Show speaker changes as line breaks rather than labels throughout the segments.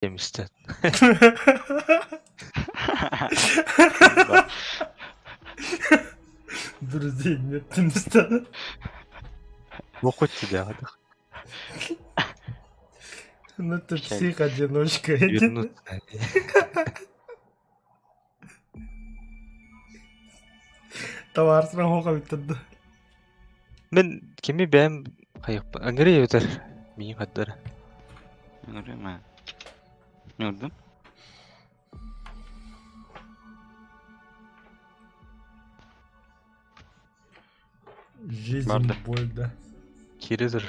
Эмистэн.
Друзей нет Тимистан.
Ну хоть тебя отдых.
Ну ты псих-одиночка.
Вернуться.
Товарсына хоха бүттэрдэ.
Мен кими бэйэм хайыппын Андрей эбэтэр миигин хардара.
Ыҥырыма. Ыҥырдым.
Жизнь
Барды.
боль, да.
Киирэ тур.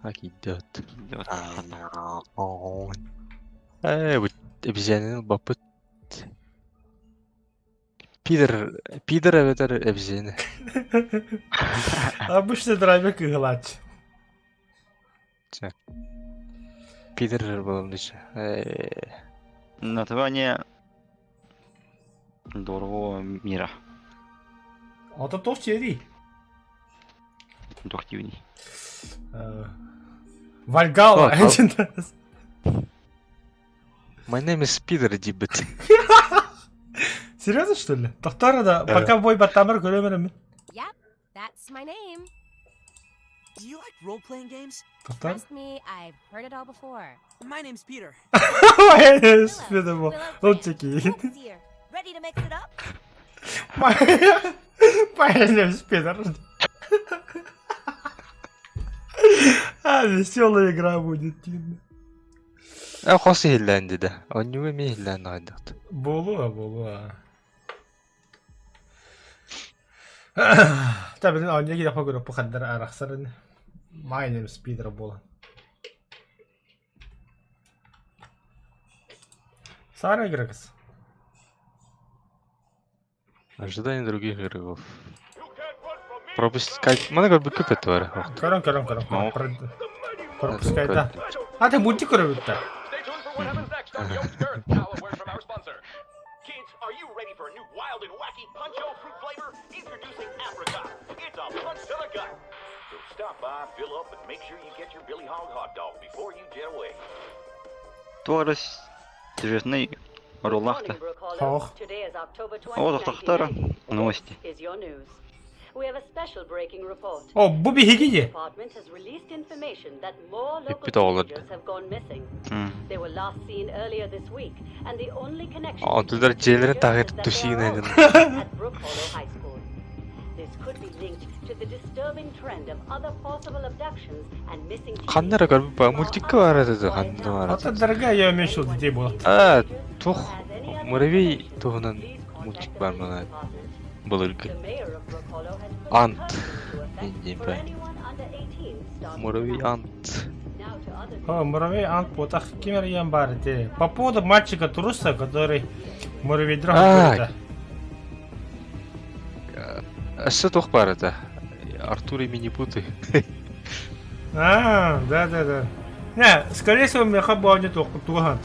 Так идет.
Идет.
Э, бу обезьянаны ылбаппыт. Пидор, пидор эбэтэр обезьяна.
Обычно драйвер кыһылааччы.
Пидор буолан дичи. Э,
Название дорогого мира.
Ото туох чиэрий?
Туох диибиний?
Вальгалла.
My name is Peter диэбит.
Серьезно, что ли? Тохтор да, пока бой баттамар көрөмөр
Yep, that's my name.
Do you like role-playing games?
Тохтор.
Trust me, I've heard it all before.
My name's Peter.
My name is Peter.
Willow
Лучики.
Brand. here. Ready to mix it up?
My name is Peter. А, веселая игра будет, Тина.
Э, хос иһиллээн дии да. Онньуга эмиэ иһиллээн аҕайдахт.
Буолуо, буолуо. Та билин оонньуу киһиэхэ көрөппү хандар арахсарын My name is Peter буолан. Сара игрокс.
Ожидание других игроков. Пропускать. Маны көрбүккэ көтө бар.
Көрөн көрөн көрөн. Пропускай да. А ты мультик көрөбүт да.
Kids, are you ready for a new wild and wacky Punch-O fruit flavor? Introducing Apricot. It's a punch to the gut. So stop by, fill up, and make sure you get your Billy Hog hot dog before you jet away.
Туорас сюжетный роллаахта.
Ох.
О, тохтора. Новости.
О, бу биһиги дии.
Эппит оҕолор да. Онтулар дьиэлэрин таһыгар тусиинэн Ханна эрэ көрбүт баа мультикка баар этэ да ханна баар
А то
этэ.
дорогая, я уменьшил детей было.
А, туох муравей туһунан мультик баар мана былыргы. Ант диэн баар. Муравей Ант.
О, муравей Ант буотах ким эрийэн баар ити. По поводу мальчика Труса, который муравейдрах
А, Өссө туох баар этэ? Артур и Минипуты.
А, да, да, да. Не, скорее всего, меха буолня туох туга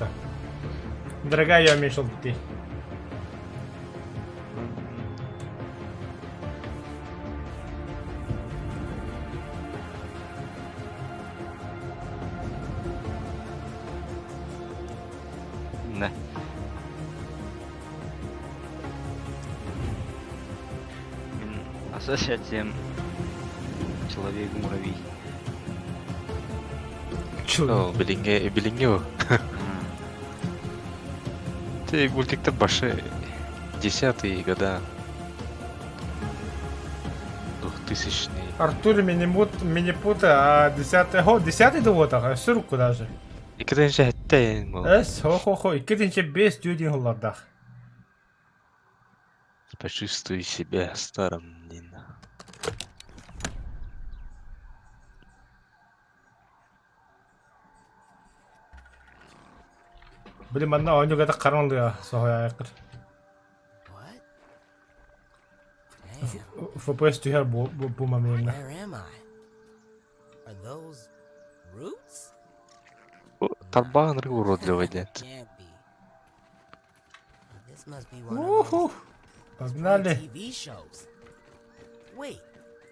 Дорогая, я уменьшил детей.
Да. Ассоциация Человек-муравей.
О, билиҥҥи билиҥҥи бу. Ты мультиктар башы десятые года. Двухтысячные.
Артур Минимут, Минипута, а десятый, хо, десятый дуотах, сурку даже.
Иккитинчи хэттэ был.
Эс, хо-хо-хо, иккитинчи бес дюдин хуллардах.
Почувствуй себя старым, Нина.
Блин, манна оонньууга харанлыа соһуйаайыккыт.
What? Damn.
FPS түһэр бу, бу, бу моментна.
Where am I? Are those roots?
Тарбаҕын уродливый диэн.
Can't be. This must be one of those
Уху! Погнали!
TV shows. Wait.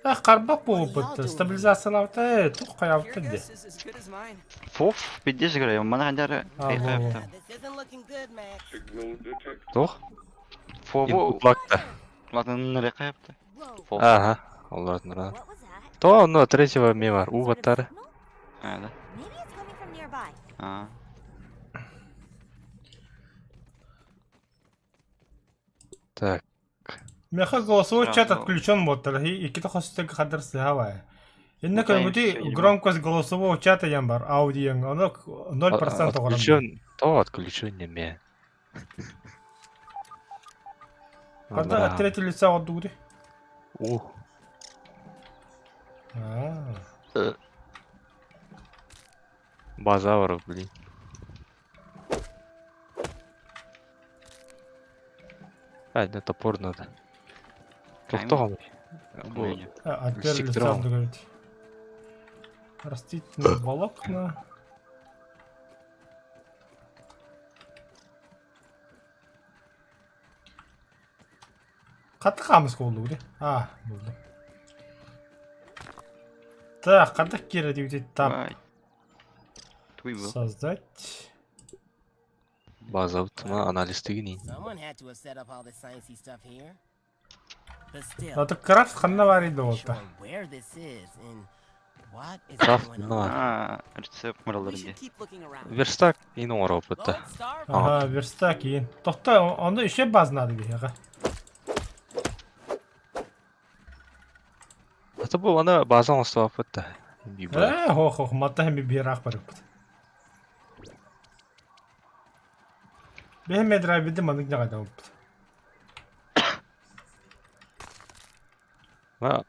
Э, харбак буолбут. Стабилизациялаабыта, э, туох хайаабыта
Your
дии.
guess is as good as mine.
Фоф, пиздец играю, мана хандары
А, во, во.
This isn't looking good, Max.
Туох?
Фобу,
Input лагта.
ладно, нарекайпта.
Whoa.
Фоф.
Ага. Олоротун
What was that?
То оно третьего мимо.
Some sort of
Угаттары.
signal?
А, да.
Maybe it's coming from nearby.
А.
Так.
Меха голосовой чат
Сразу.
отключен буолтар. Иккитэ хостуга хаддар сыһа Инна
Ну, да,
көрбүтү
всё, ебать.
громкость голосового чата диэн бар, аудиоҥ, ону 0% оҕорон.
Отключен. То отключен неме.
Когда от третьего лица отдугури?
Ух.
А,
Базавр, блин. А, это топор надо.
Камень?
Тоқтоғам. Бу
Хуйня.
а, от первого лица
Сектором.
отдугурить. Растительные волокна. Хатты хамыс болду А, булдум. Так, хаттык кире дибит тап.
Ай. Туй был.
Создать.
база бұтыма анализ деген
Someone had to have set up all this sciencey stuff here. But still,
Аты крафт ханна бар иди
not
болта.
sure where this is and what is
Крафт
going on.
мына.
А, рецепт
We
мыралар
should
ди.
keep looking around.
Верстак ин оңор опытта.
Lone Star
Ага, верстак иин. Тохто, онда еще баз надо биһиэхэ.
Аты бу аны база оңостуап бытта.
Э, хох, хох, матта хеми биһиэраах барыппыт. Бэһэ драйбиди манык ньаҕайдабыппыт.
Ма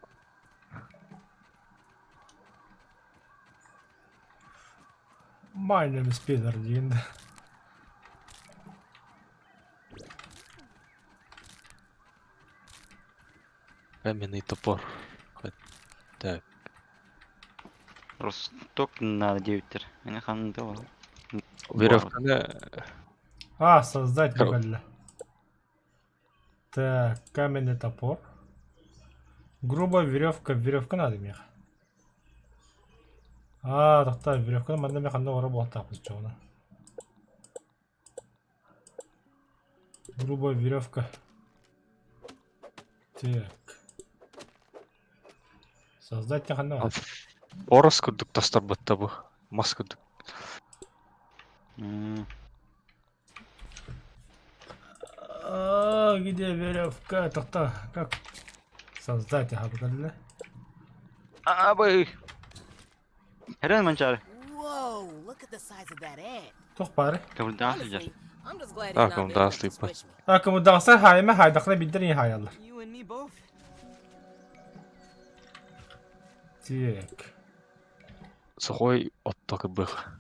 My name is Peter диэн.
каменный топор. Так.
Росток надо девяттер. Мен ханды ол.
Веревканы
А, создать
Кор-
буквально. Так, каменный топор. Грубая веревка, веревка надо меха. А, тохто, веревка манна меха ханна ора буолтаахпыт чоҕуна. Грубая веревка. Так. Создать ханна.
Орос курдук тастар бытта бу. Мас курдук.
М,
А, где веревка? Тохто, как создать ага буквально.
А, бай. Херен манчары.
Whoa, look at the size of that ant.
Туох баар.
Кабылдан сылдьар.
Honestly, I'm just glad he's
Так,
not
он
big
да,
enough to
слипа.
squish me.
А, кому дагса хайма хайдахна биддер не хаяллар.
You and me both.
Так.
Сухой отток бых.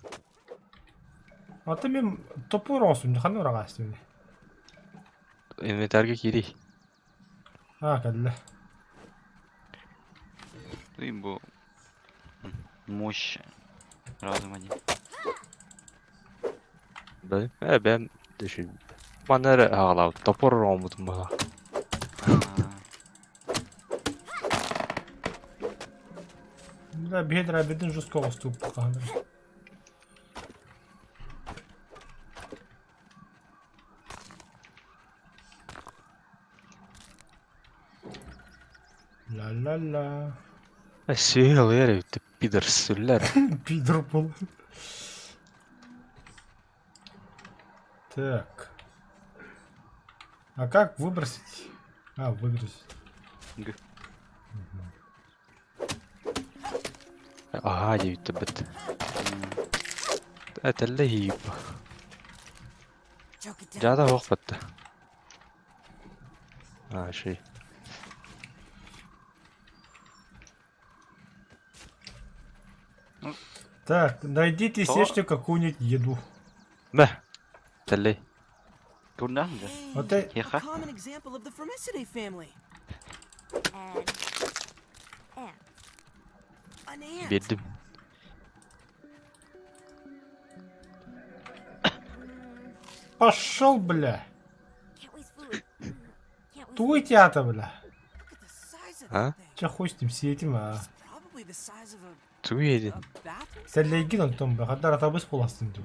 А ты мен топор осун, ханна урагаастын.
Инвентарьга кири.
А, кэллэ.
Туй бу. Мощь. Разума ди.
Да. Э, бэм дөшү. Маннары агалап топор омутум бу.
Да, бедра бедин жестко оступ ханна. Ла-ла-ла.
Сүйел эр ты пидор сүллер.
Пидор был. Так. А как выбросить? А, выбросить.
Г.
Ага, диэбит бит. Этэллэ хиип.
Choke it down.
Жада хоқ бітті. А, шей.
Так, найдите и
Что?
съешьте какую-нибудь еду.
Мә. Тэллэй.
Кабылдан сылдьар.
Hey,
Вот э-
a
Еха.
common example of the Formicidae family.
And ant.
An ant.
Бердим.
Пошел, бля.
Can't waste food. Can't waste
Туй театр, бля.
Look at the size of
А?
that thing.
Чэ хуй с ним сиэтим аа.
Probably the size of a,
Тугу иэдин?
a bathroom.
Сэллэйгин онтон бу хаддар атабыс буластын дуу.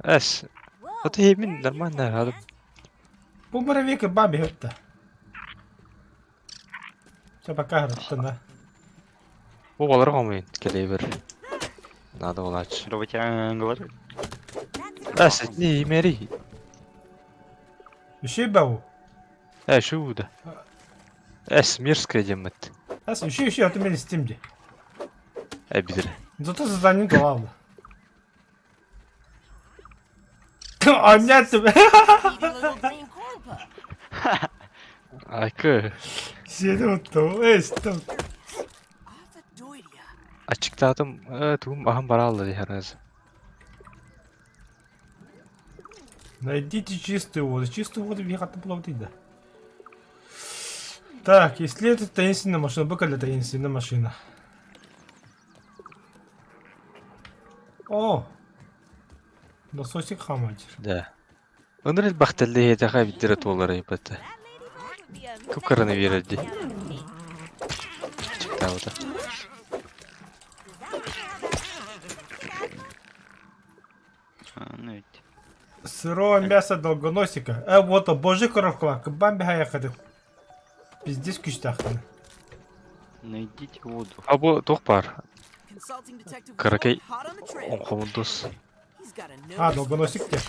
Эс.
Whoa,
Аты хемин
where are you
нормально
going,
хадым.
Ant?
Бу муравей кырбаан биһөттэ. Чэ пока харыттан да.
Бу балар хомуйун кэлэйбер. Надо булач.
Работягалар.
That's
Эс не имери.
Үшүй бау.
Э шууда. Эс мерзкая деммет.
Эс үшүй үшүй аты мен истим ди.
Э бидир.
Зато заданин туалды. Аннятым.
Eat a little green corn puff.
Айкы.
Сени уттум. Эстим.
Aphidoidea.
Ачыктаатым э тугум аһым бараалла дихараз.
Найдите чистую воду. Чистую воду бихатты булабыт да. Так, если это таинственная машина, быкали таинственная машина. О! Насосик хамачыр.
Да. Өнөр бахталли хетаха бидир туолар ипата.
That ladybug would be a
Кукараны
mess
биэрэрди.
altogether with me.
Ачыктаабыта.
Does that one have asthma?
Ну ведь.
Сырое мясо долгоносика. Э, вот, божий коровка, кыбан бихаяхады. Пиздец күчтахтын.
Найдите воду.
А бу туох бар.
Consulting detective
Каракай
Wolf hot on the trail.
Хомундус.
He's got a nose.
А, долгоносик те.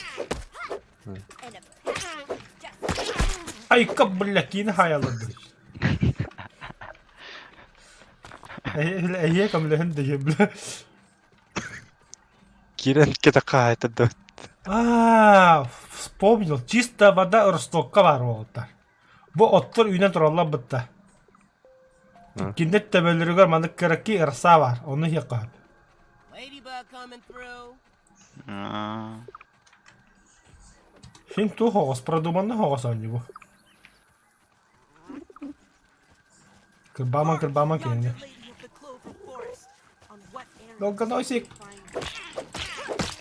And a passion for justice.
Айка, бля, кин хаялады. Эйе кемлэһин дии, бля.
Кирен кетака айтады.
А, вспомнил. Чистая вода Ростокка бар буолтар. Бу оттор үүнэн тураллар бытта.
А.
Киндет төбөлөрүгэр маннык кыракый ырса бар. Ону иһиэххэ сөп.
Ladybug coming through.
А,
Хин туу хоҕус, продуманный хоҕус оонньуу бу. Кырбааман кырбааман
Yonder
кинини.
lady of the clover forest. On what errand
Долгоносик.
did you find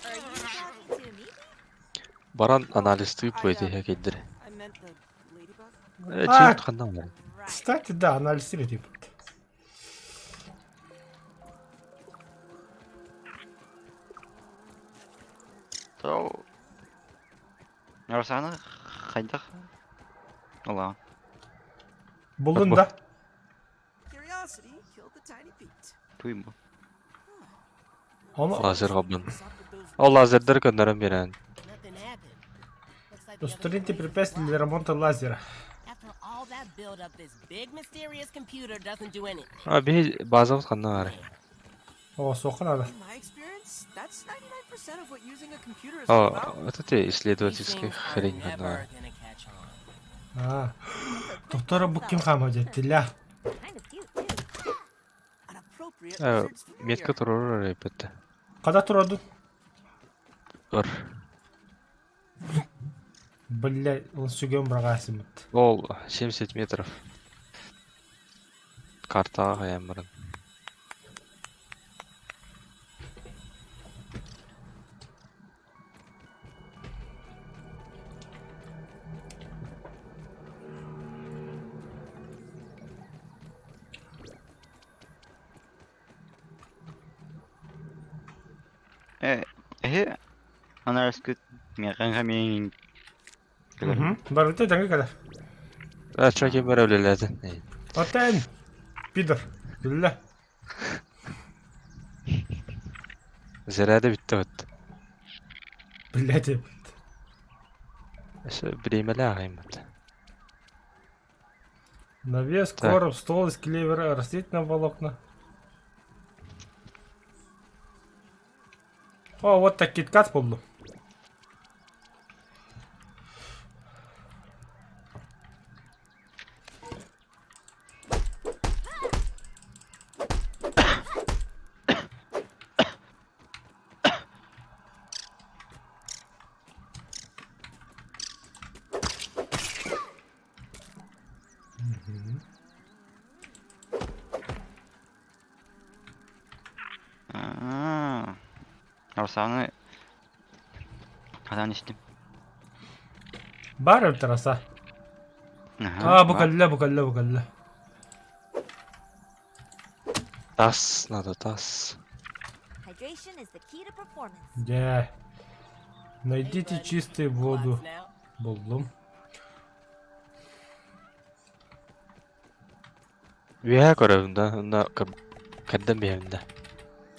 Are you talking to me?
Баран анализтыы пуэти хекейдер.
I meant the ladybug.
Э
А!
чип ханнан бар.
Right.
Кстати, да, анализ тип.
То. Арсана хайдах. Ола.
Булдун
Бу.
да.
Curiosity killed the tiny Pete.
Туйбу.
Ону
Лазер гобун.
What's up with those
Ол лазердер көннөрөн берен.
Nothing happened. Looks like the other
Устраните
blades
препятствия для
blocked.
ремонта лазера.
After all that build up, this big mysterious computer doesn't do anything.
А би базабыт ханнан бар.
О, суохха надо.
In my experience, that's 99% of what using a computer is all about.
О, это те
These
исследовательская
things are
хрень ханнан бар.
never gonna catch on.
А,
That's a quick
доктора
little
бу ким
fellow.
хаама дьэттилэ.
Kind of cute, too.
An appropriate
Э,
lizard's familiar.
Метка турор ипата.
Када турадын?
Ор.
Бля, он сүгөн бырагасымыт.
Ол 70 метров. Картаға хаям баран.
Э, э, анализ күт. Мен мен.
Барыта жаңы када.
А чөке бар өлеледі.
Отен. Пидор. Бля.
Заряды битті бит.
Бля деп.
Эше биремеле ағайым бит.
Навес,
Так.
короб, стол из клевера, растительного волокна. О, вот так киткат болду.
А. Арсаны Хадан истим.
Бар тараса.
Аха.
А, бу калла, бу калла, бу калла.
Тас надо, тас.
Hydration is the key to performance.
Дьэ. Найдите
Hey, buddy.
чистую воду.
Relax now.
Буллум.
Үөһэ көрөбүн да, онно кэрдэн биһэбин да.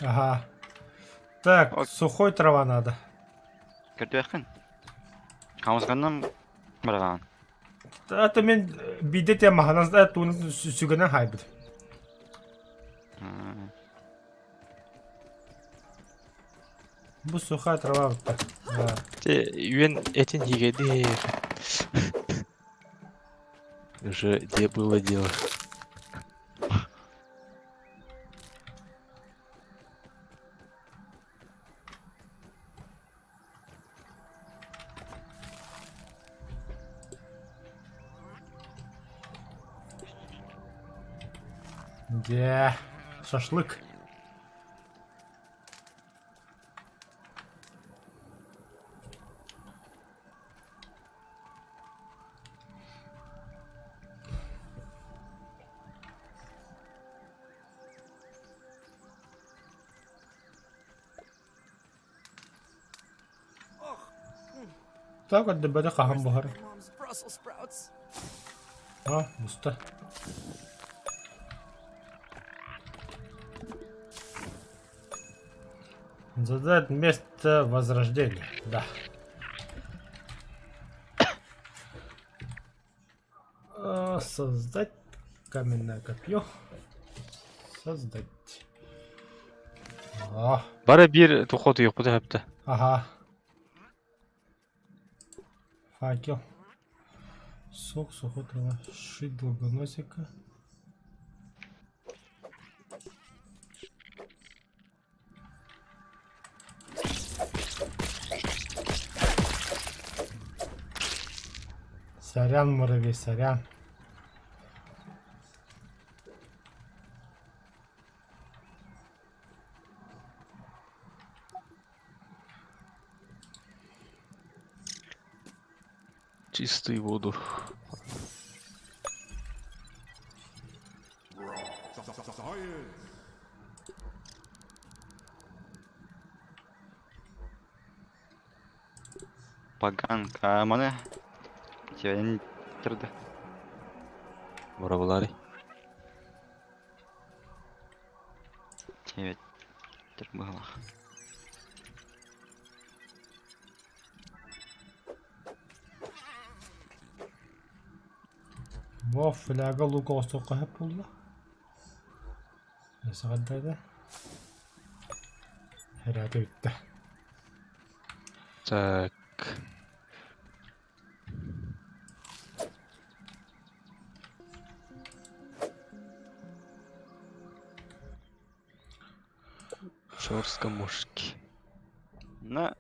Ага. Так,
Ок.
сухой трава надо.
Көрдүөххүн. Хамысганнан бараҕаан.
Это мен биде те маханас да туун сүгэнэн хайбыт. Бу сухая трава вот так. Да.
Те үөн этин хигэди. Уже где было дело.
Где? Шашлык. Так вот дөбөдө хаһан буһар.
My mom's Brussels sprouts.
А, буста. Задать место возрождения. Да. Создать каменное копье. Создать. О,
Бары биир тухотуйукпут өптө.
ага. Факел. Сок сухой трава. Шить долгоносика. Сорян, муравей, сорян.
Чистую воду.
Поганка маны. Тиэн турда.
Муравлары.
Тиэт. Тир быһалах.
Во, фляга лука остуохха сөп буолла. Өссө Хэрээтэ бүттэ.
Так. Шорска мушки.
На.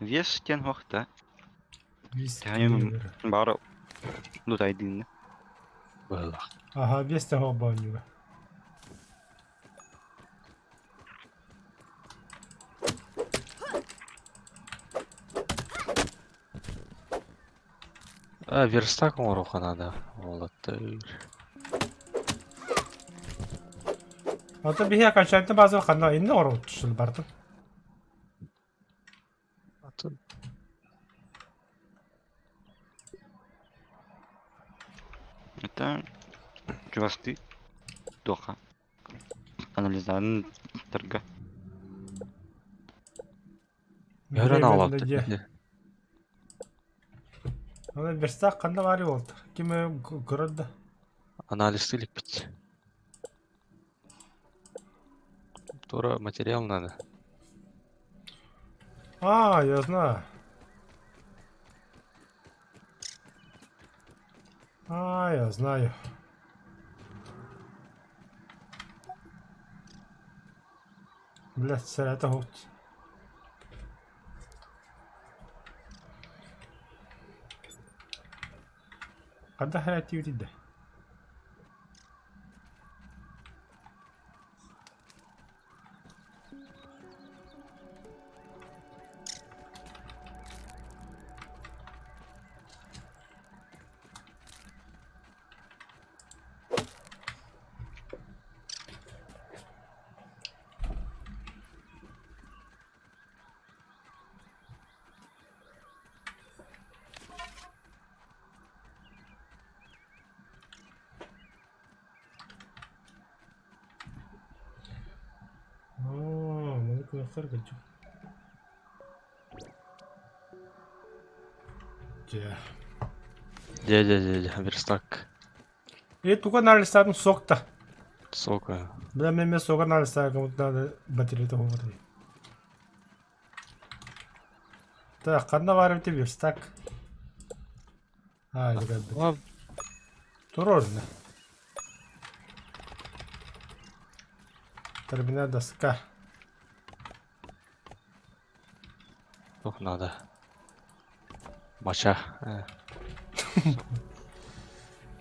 Вес тен хохта.
Виски.
Бары лутайдын.
Было.
Ага, вес того банюга.
А, верстак оҥоруохха надо. Уолаттар.
Ото биһи окончательно база ханна инне оҥорбут бардым.
Атын.
Это чувасты тоха. Анализан торга.
Өрөн алапты.
Аны верстак ханна баар буолтар. Ким көрөр да.
Анализты липпит. Тура материал надо.
А, я знаю. А, я знаю. Блядь, это вот. Когда креативить? Туохтар кырдьык. Дьэ.
Дьэ дьэ дьэ дьэ верстак.
Э туга анализтаатын сок да.
Сока.
Бля мен мен сок анализтаакым надо батареята хомотун. Так, ханна баар эбит верстак? Аа, дьэ кэлбит. Туруорна. Терминал доска.
Туох надо? Мача.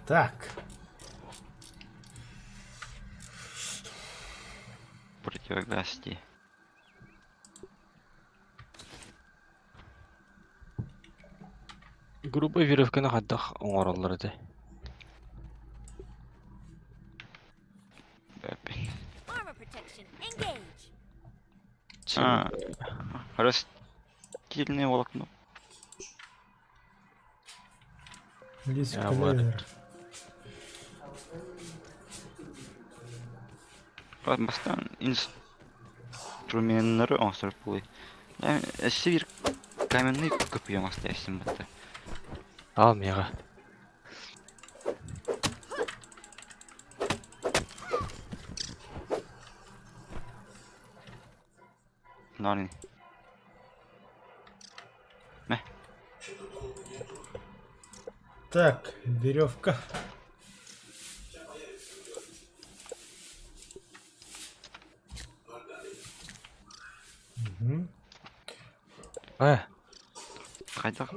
Так.
Противогаз дии.
Грубо веревканы хайдах оҥороллор этэй?
Armor protection, engage.
А, растительное волокно.
Лис
Я варю.
Бастан инструменнары оҥостор буолуй. Өссө биир каменный көпүйэ оҥостойсун батта.
Ал миэхэ.
Норин. Мэ.
Так, веревка. Угу.
Э,
Хайдах?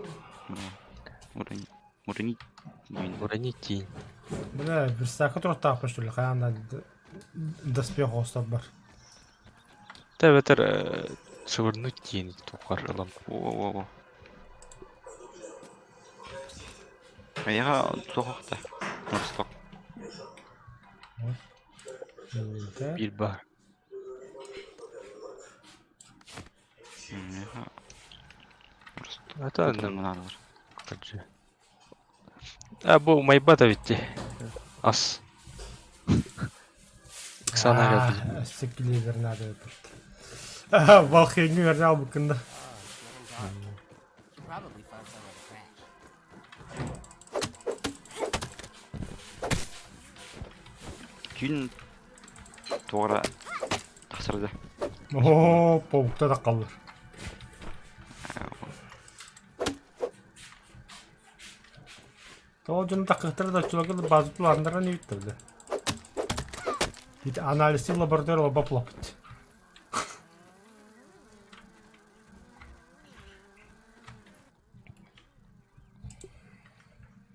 Уронить. Уронить.
уронить тиин.
Бля, верстакка туруохтаахпын что ли, хайаан доспех оҥосторбор.
Тэ эбэтэр швырнуть тиин тухар ылам.
Во-во-во. Айаҕа туох да. Росток.
Биир баар. Это А бу умайбат эбит дии. Ас. Оксана кэлбит.
Өссө клевер надо эбит. Балхиҥҥа үөрэнэ албыккын да.
Probably find somewhere to crash.
Түүн туора тахсарда.
Оо, пауктар аккаллар. Тоҕо дьону такыктара да оччолорго да база тулааннара нүүттэр да. Ити анализы лаборатория лобоплоппут.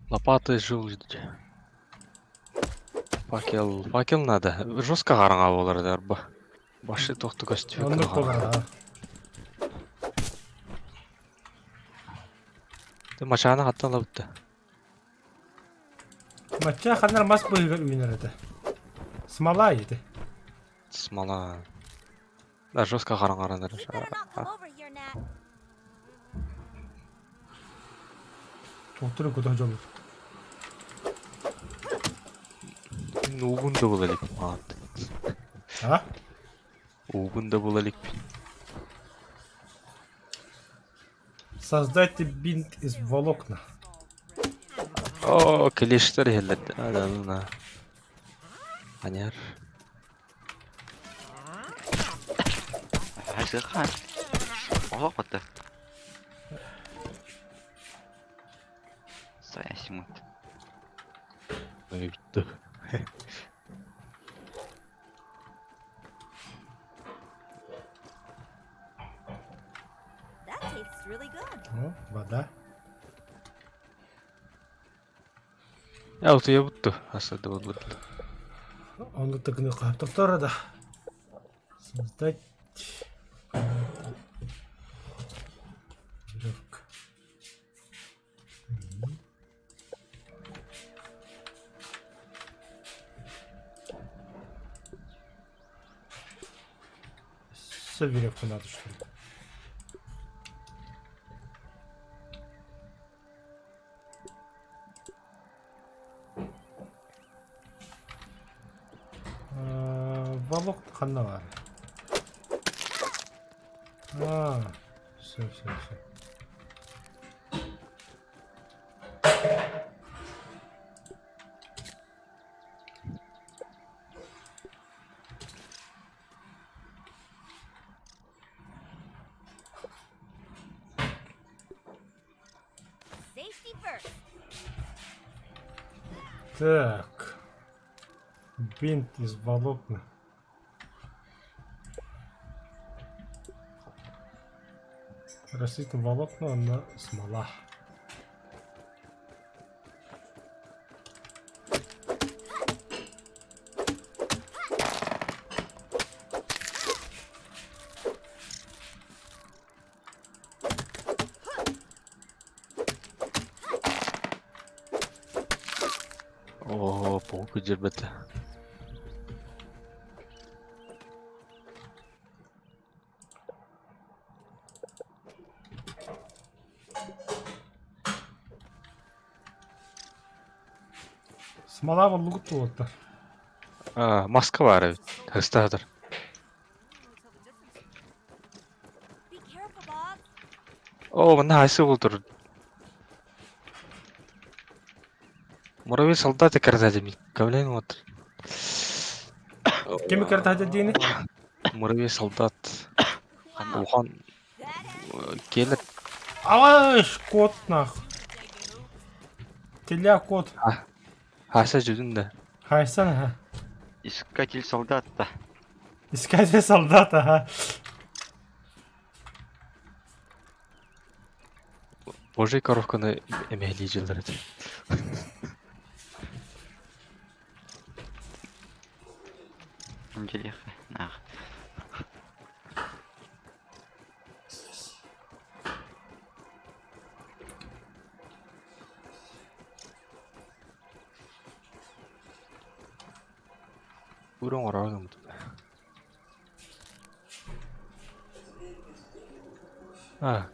Лопаты желудь. Факел. Факел надо. Жестко хараҥа буолар арба. Башы тохту көстүбүт
Оннук буолар.
Мачааны хаттан ылабытта.
Мачча ханар мас быыһыгар үүнэр этэ. Смола ити.
Смола. Да, жестко хараҥаранар.
You better not come over here, Nat.
Туохтары кутах дьоллор.
Угун да була илик маат.
А?
Угун да була иликпин.
Создайте бинт из волокна.
О, клештер иһэллэр. Да, Аняр.
Хайсыхан. Олох батта. Сайасимут.
Бүттү.
That tastes really good.
О, вода.
Я утуйа бутту. Асады болбут.
Ону тыгыны хаптохтор да. Создать веревка. Все веревку надо, что ли? Волок ханна бар. А, все, все, все.
Safety first.
Так. Бинт из волокна. Растительное волокна на смола.
Оо, паук дьэрбэтэ.
Смола буллугут буолуоттар.
А, маска баар эбит. Хыстаатар.
Be careful, Bob.
Оо, манна хайсы бултур. Муравей солдаты кардадими. Кавлен вот.
Кими картата диини?
Муравей солдат.
Wow.
Улахан
That ant
келер
Алаш кот нах. Теля кот.
хаса жүдүн да.
Хайсан ага.
Искатель солдата.
Искатель солдата, ага.
Божий коровканы эмэһилии дьыллар этэ.
Интересно. Нах.
Урон орогом. А.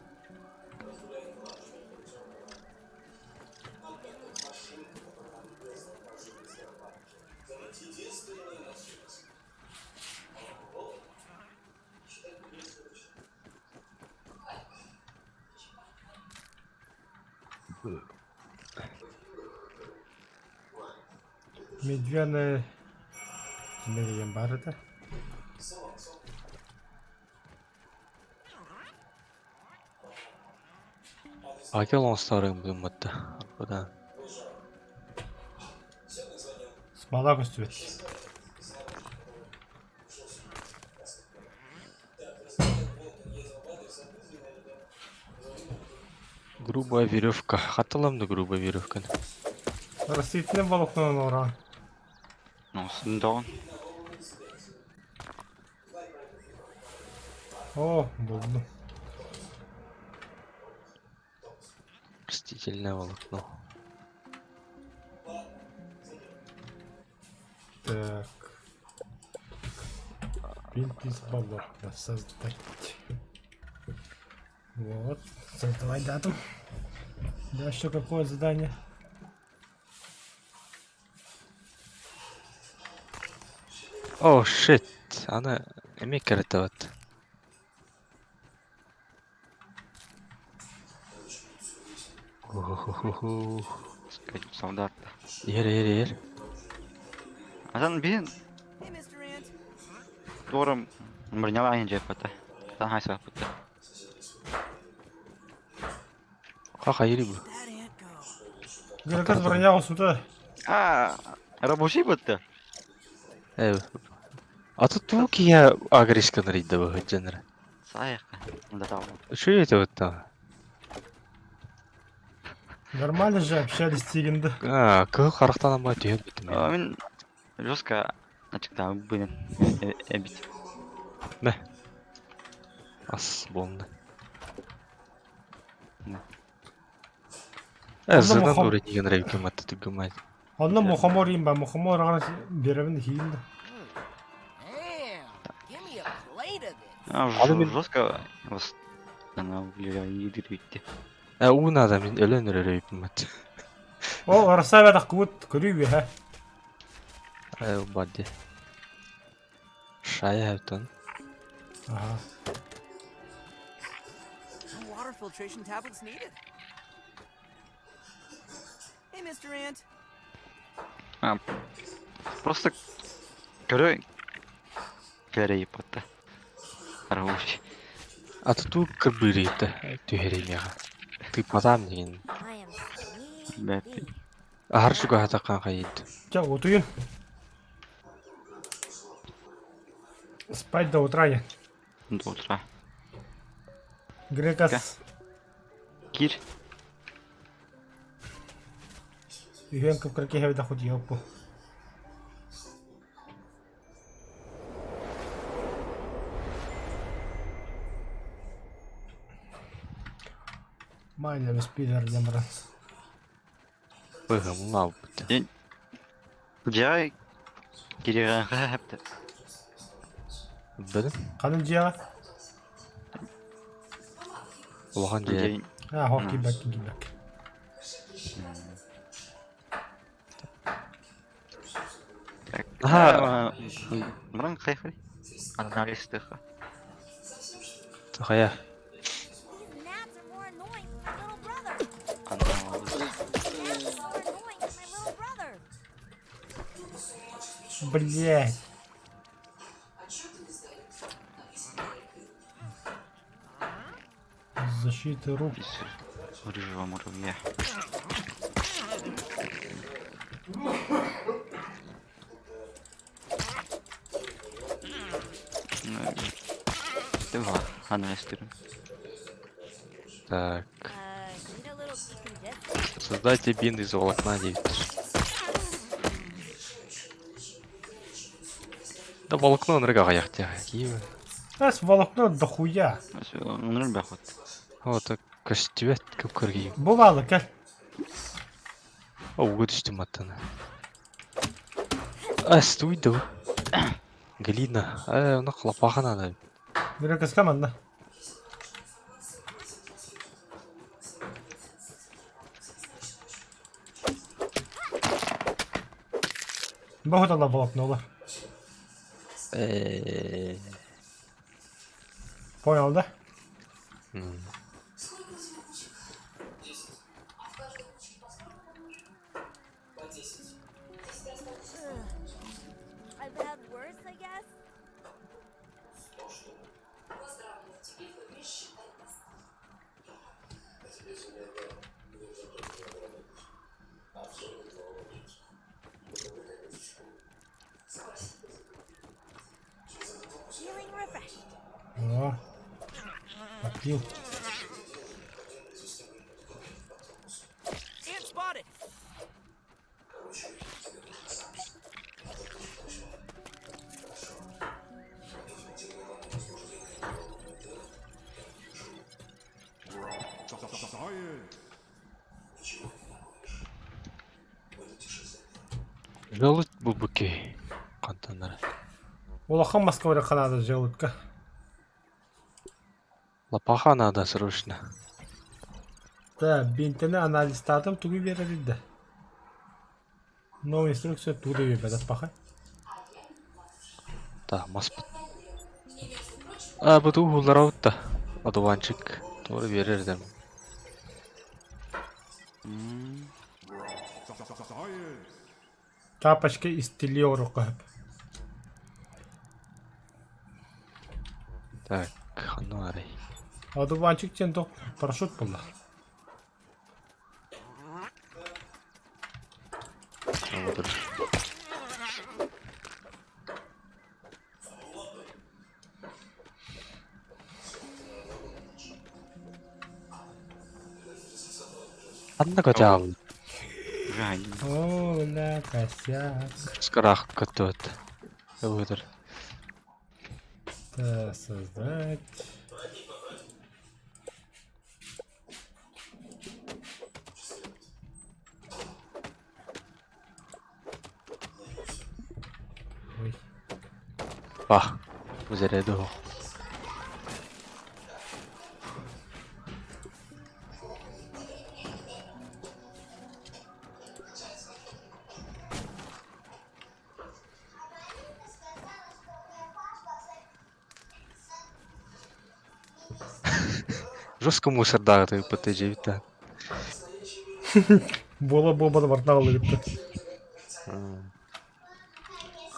Медвяная Мэриян баар этэ.
Акел оҥостоор гымматта. Арбадан.
Смола көстүбэт.
Грубая веревка. Хатылам да грубая веревка.
Растительным волокном ура.
Ну, сундон.
О, булду.
Растительное волокно.
Так. Бинт из волокна создать. Вот. Создавай дату. Дальше какое задание?
О, shit. Аны эмиэ кэрэтэ Ху-ху-ху-ху.
Искатель солдата.
Иһэр, иһэр, иһэр.
Atan биһин
Hey, Mr. Ant.
Doğru бронялар айын жеп бата. Тан хайса бата.
Ха хайыри бу.
That ant go.
Гыракас броня осута.
А, рабочий бата.
Э. А тут туу киһи агрисканар идда быһыт
Сайық. Да тау.
Үчүгэй это вот там.
Нормально же общались тигинде.
А, кыһыл харахтан ама түһэн битим.
Мен жестко ачыкта блин эбит.
Ас болду.
Да.
Э,
Онно
зынан
мухом-
ура деген рәйкем атты түгімай.
Онно мухомор им ба мухомор аны беребин хиилде.
Damn, give me a plate of this.
А,
Аны мен-
жестко восстанавливает.
Э, уу надо мен өлөн өрөйпүм ат.
О, арасабадах кут көрүү ха.
Э, бадди. Шая хаптан.
Ага.
water filtration tablets needed. Hey, Mr. Ant.
А, просто көрө кэлэрэй иппатта. Арауш.
А тутуу кырбыырыйда түһэриҥэҕэ. Тыыппатаам диэн.
I am sleepy.
Бэппи.
Аһар чугаһатахха хайыт.
Чэ, утуйун. Спать до утра я.
До утра.
Грекас
Кир.
үһүөн кып-кыра киһи эбитэ худьёппу. Майна спидер диэн баран.
Быһымын албыт.
Дьиэҕэ кириэҕэ хэптэ.
Бэдим.
Ханын дьиэҕэ?
Улахан дьиэ.
А, хоп, киирбэккин киирбэккин.
Аха.
Муран хайхай. Анализтыха.
Хайа.
These gnats are more annoying than my little brother.
Анализ.
Gnats are more annoying than my little brother.
Блять. Защита рук.
Из рыжего муравья. Ну, Два. Анализируем.
Так.
Need a little decongestant?
Создайте бинт из волокна 9. Да волокно нрыга яхтя.
Эс волокно дохуя.
Нөл бахот.
Вот көстүбэт көп көргейм.
Бывало, кэл.
Ууга түстүм аттана. А, стуйду. Глина. Э, оны хлопаха надо.
Грекаска манна. Бохотала волокнолар.
Э,
Понял, да?
м.
I've had worse, I guess. Feeling refreshed.
О. Попил.
Ant spotted.
Желудь бубуки. Кантанара.
Улахан Москва Канада желудка.
Лопаха надо срочно.
Да, бинтini анализтаатым тугу биэрэрий да. Новая инструкция тугу да биэрбэт паха.
Да, мас. А, бу туу да. Одуванчик. Doğru verirdim.
Тапочки из телеору кыһып.
Так, ханна арай.
Одуванчик диэн туох парашют буолла.
Олор. Ханна көтө
Жань.
О, бля, косяк.
Скорах көтөт. Өтөр.
Да, создать. Ой.
Бах. Үзәрәде о. Жестко мусордааҕы ыыппыт дьиэбит да.
Буола буолбата барытын аҕаллыбыт.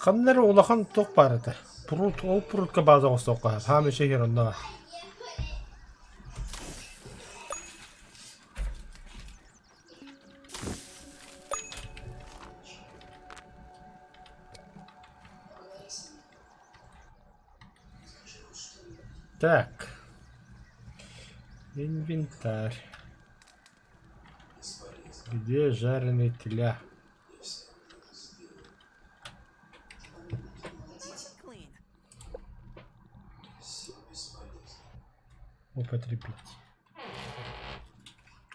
Ханна эрэ улахан туох баар этэ. Пруд, ол прудка бааза оҥостуохха хаам үчүгэй онно баар. Так. Инвентарь. Где жареный тля? Употребить.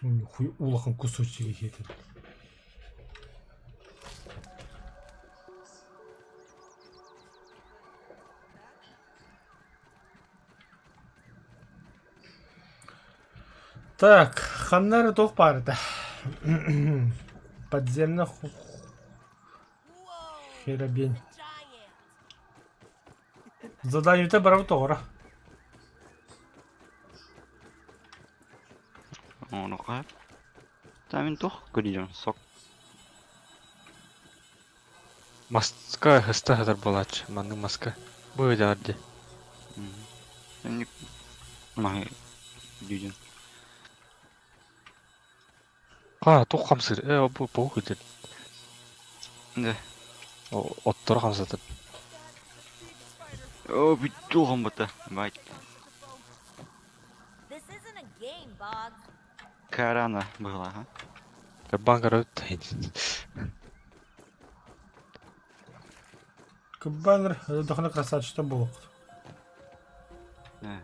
Нихуя улахан кусочек иһиэтин. Так, ханна эрэ туох баар этэ? Подземный херабень. Заданиета барабыт оҕоро.
Ону Та мин туох көрдүм сок.
Маска хыста сытар буолааччы, маннык маска. Бу ыйдаҕар дии.
Инник маһы дүүдүн.
Аа, туох хамсыыр? Э, бу бу күтэр.
Да.
Оттору хамсатар.
О, бүттүү хамбата. Бай.
This isn't a game, Boggs.
Карана была, ха?
Кырбаан көрөбүт.
Кыббаныр дохна красавчик буолуох.
Да.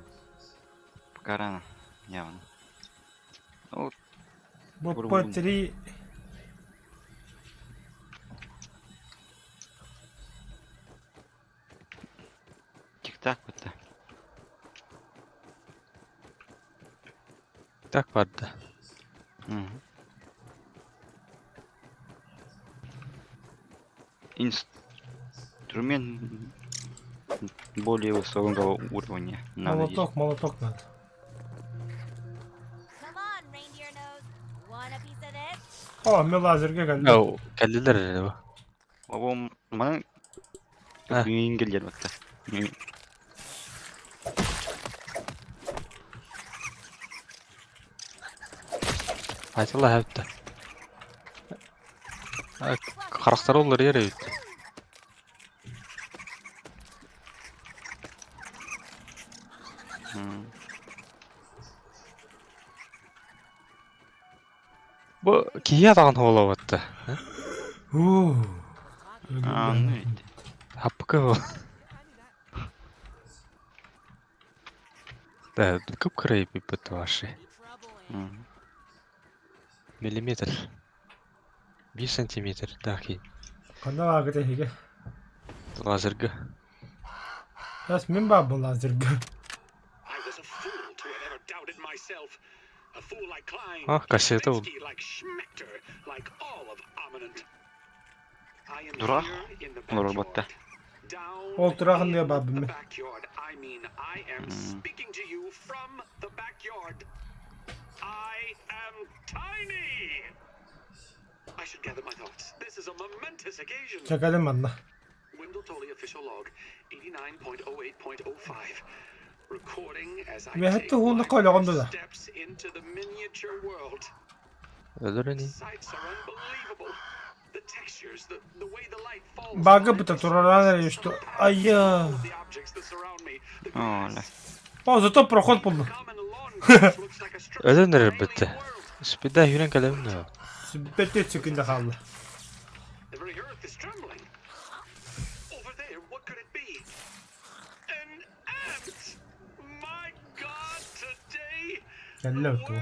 Карана, явно. Вот.
Бу П3
Тик-так вот.
Так барда.
Угу. Инструмент более высокого уровня. Надо
Молоток, молоток надо.
Come on, reindeer nose. Want a piece of this?
О, мен лазерге кэллим.
Ау, кэллилэр эрэ бу.
Обом маны
А.
ингеллер батта.
Айтылла хэвтэ. Харахтара уларыйар эбит. Бу киһи атаҕын хуолабатта.
Уу.
А, ну ведь.
Хаппыка бу. Да, кып-кыра эбиппит ваши. Миллиметр. 5 сантиметр, да, кий.
Ханна баагыт эһиги?
Лазерга.
Сейчас мин баабын лазерга.
А, кассета ол.
Дурак. Олорор батта.
Ол тураах баабын мин. Чэ кэлин манна. Үөһэттэн уһуннукка өлөҕүн дуо?
Өлөр ини.
Бага быта тураран эрэ что айа.
О, ля.
О, зато проход булдум.
Өлөн эрэр бүттэ. Спида үүрэн кэлэбин дуо?
Сүбэт секунда хаалла. Кэллэ туу.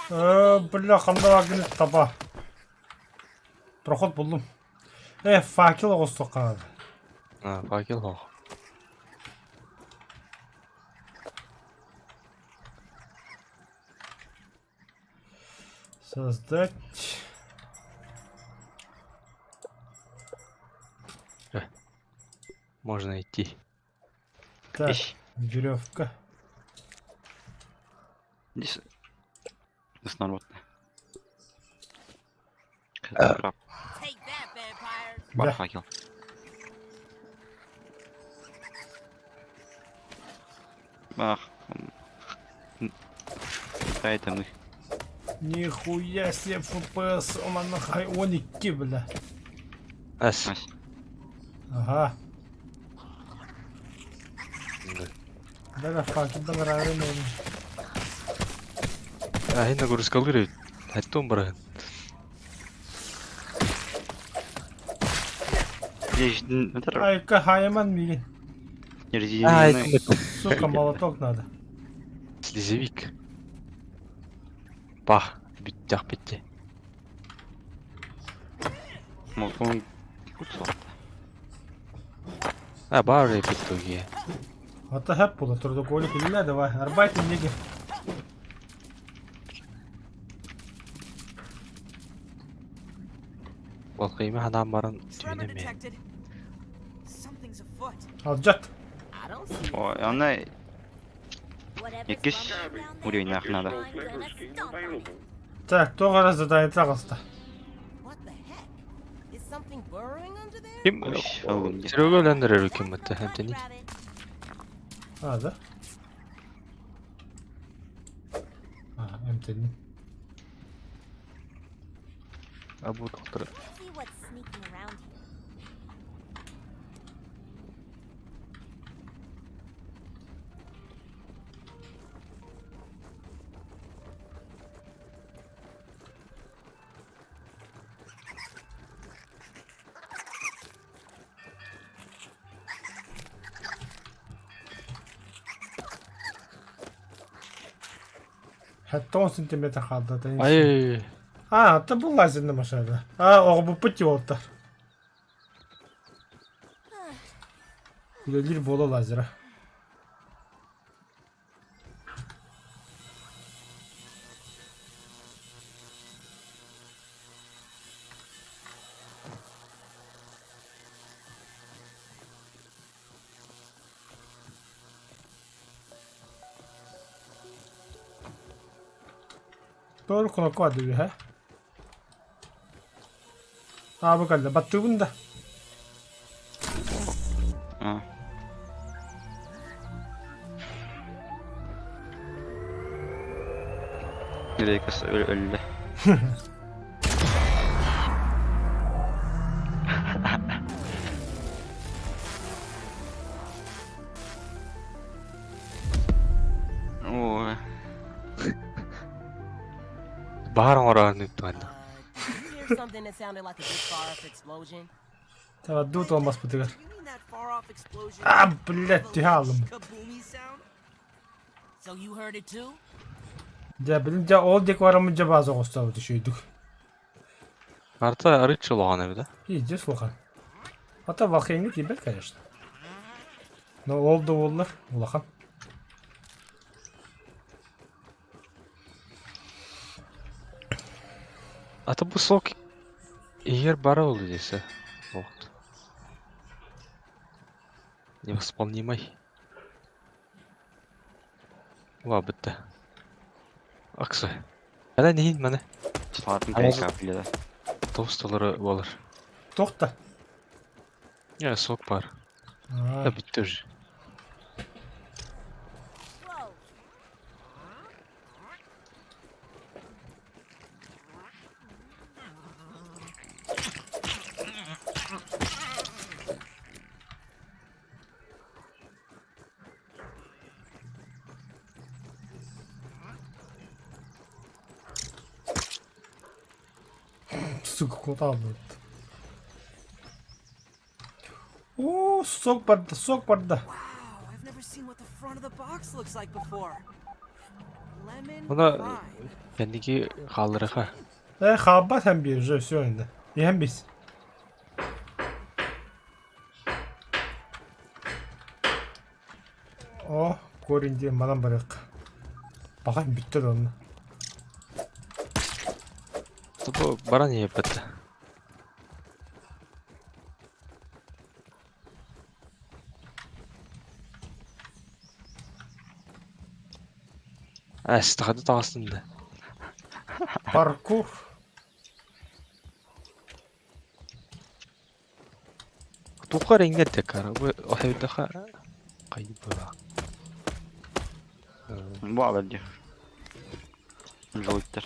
Э, бля, ханна баагын таба. Проход буллум. Э, факел оҕустуохха
А, факел хоох.
Создать.
Можно идти.
Так, веревка.
Здесь снарод.
Take that, vampires.
Бар
Да.
факел. Ах. Да, это мы.
Нихуя себе FPS, он он икки, бля.
Ас.
Ась.
Ага. Да, да, факел, да, нравится.
Аһын нагрузкалыыр эбит. Хаттон бараһын.
Здесь, это
Айка хайман мигин.
резиновый.
Сука, молоток надо.
Слизевик. Пах. Бүттэх битти.
Молотом кутсал.
А, бар эпит туги.
Ата хэп була, трудоголик или давай. Арбайт неги.
Балкыйма ханаан баран
Tremor
түүнэ мен.
detected. Something's afoot.
Алжат.
I don't see
Ой, она
Whatever's
Якиш
rumbling down there,
уровень нах надо.
I'm gonna stomp on it.
Так, тоҕо раз задание таҕыста.
What the heck? Is something burrowing under there?
Ким
Ой, алын.
Серега өләндерер ким
That's
бутта
my
хэмтени.
lunch rabbit.
А, да? А, эмтени.
Абу доктор.
Let's see what's sneaking around here.
Хәтта 10 сантиметр хаалла.
Ай,
А, это был лазерный машина. А, оҕобуппут уолаттар. Үлэлиир буола лазера. Doğru kulak vardı bir he. Aa bu kaldı. Battı bunda.
А. Или өллө. Ой,
баар оҥороон ыттуанна.
Did you hear something that sounded like a big far off explosion?
Tamam dur olmaz bu tıkar.
You mean that far off explosion?
Ah, блядь, ты
Avalanche
алым.
Kaboomy sound?
So you heard it too?
Дьэ, билин дьэ ол диэки бараммын дьэ бааза оҕустаабыт үчүгэйдик.
Карта арыт улахан эбит.
Издец улахан. Ата Валхеймҥэ тиийбэт, конечно. Но ол да буоллар улахан.
Ата бу сок егер бара ол десе. Вот. Невосполнимый. Ла бітті. Аксы. Әлі нейін мені?
Слатын
А
кайка бля.
Толстолары болар.
Туох да?
Я сок бар.
Аа,
Да бітті уже.
Whoa.
Сука, куда вот? Оо, сок барда, сок барда.
Wow, I've never seen what the front of the box looks like before. Lemon
Мына
lime.
кәндіге қалдырыға.
Э, хаабат һәм биир уже все инде. Иһэн бис. О, корень диэн манан барыах. Баҕай бүттэ да онно.
Бу баран еп бітті. Эс, хата таҕыстым да.
Паркур.
Туохха эрэ иҥнэр декара. Бу оһойдоха хайбыла.
Баалар дии. Жолуттар.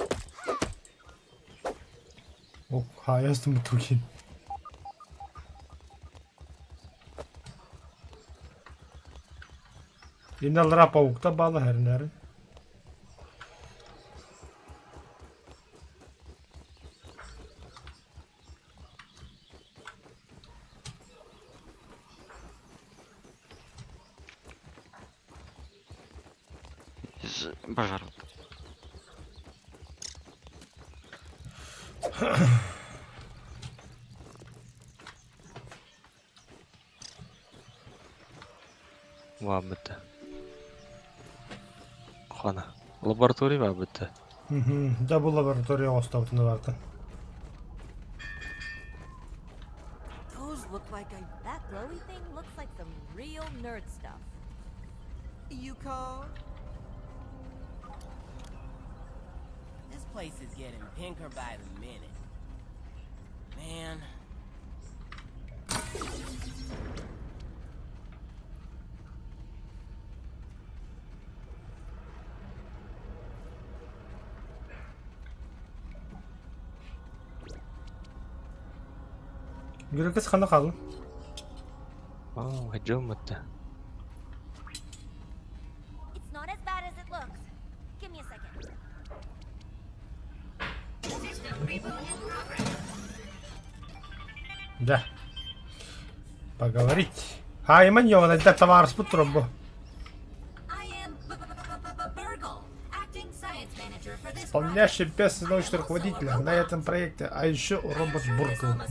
О, хайастым тугин. Иналра паукта баала хэрнэрин.
Пожар.
Баабыта. Хана. Лаборатория баабыта.
Да бу лаборатория оҥостобутун барытын.
Those look like I.
That glowy thing looks like some real nerd stuff.
You call?
This place is getting pinker by the minute. Man,
Гүрүкүс хана хаалын.
Аа, хадьыммыта.
It's not as bad as it looks. Give me a second.
Да. Поговорить. Айман йована, товарыспыт турар бу. Исполняющий обязанности научного руководителя на этом проекте, а еще робот Бургл.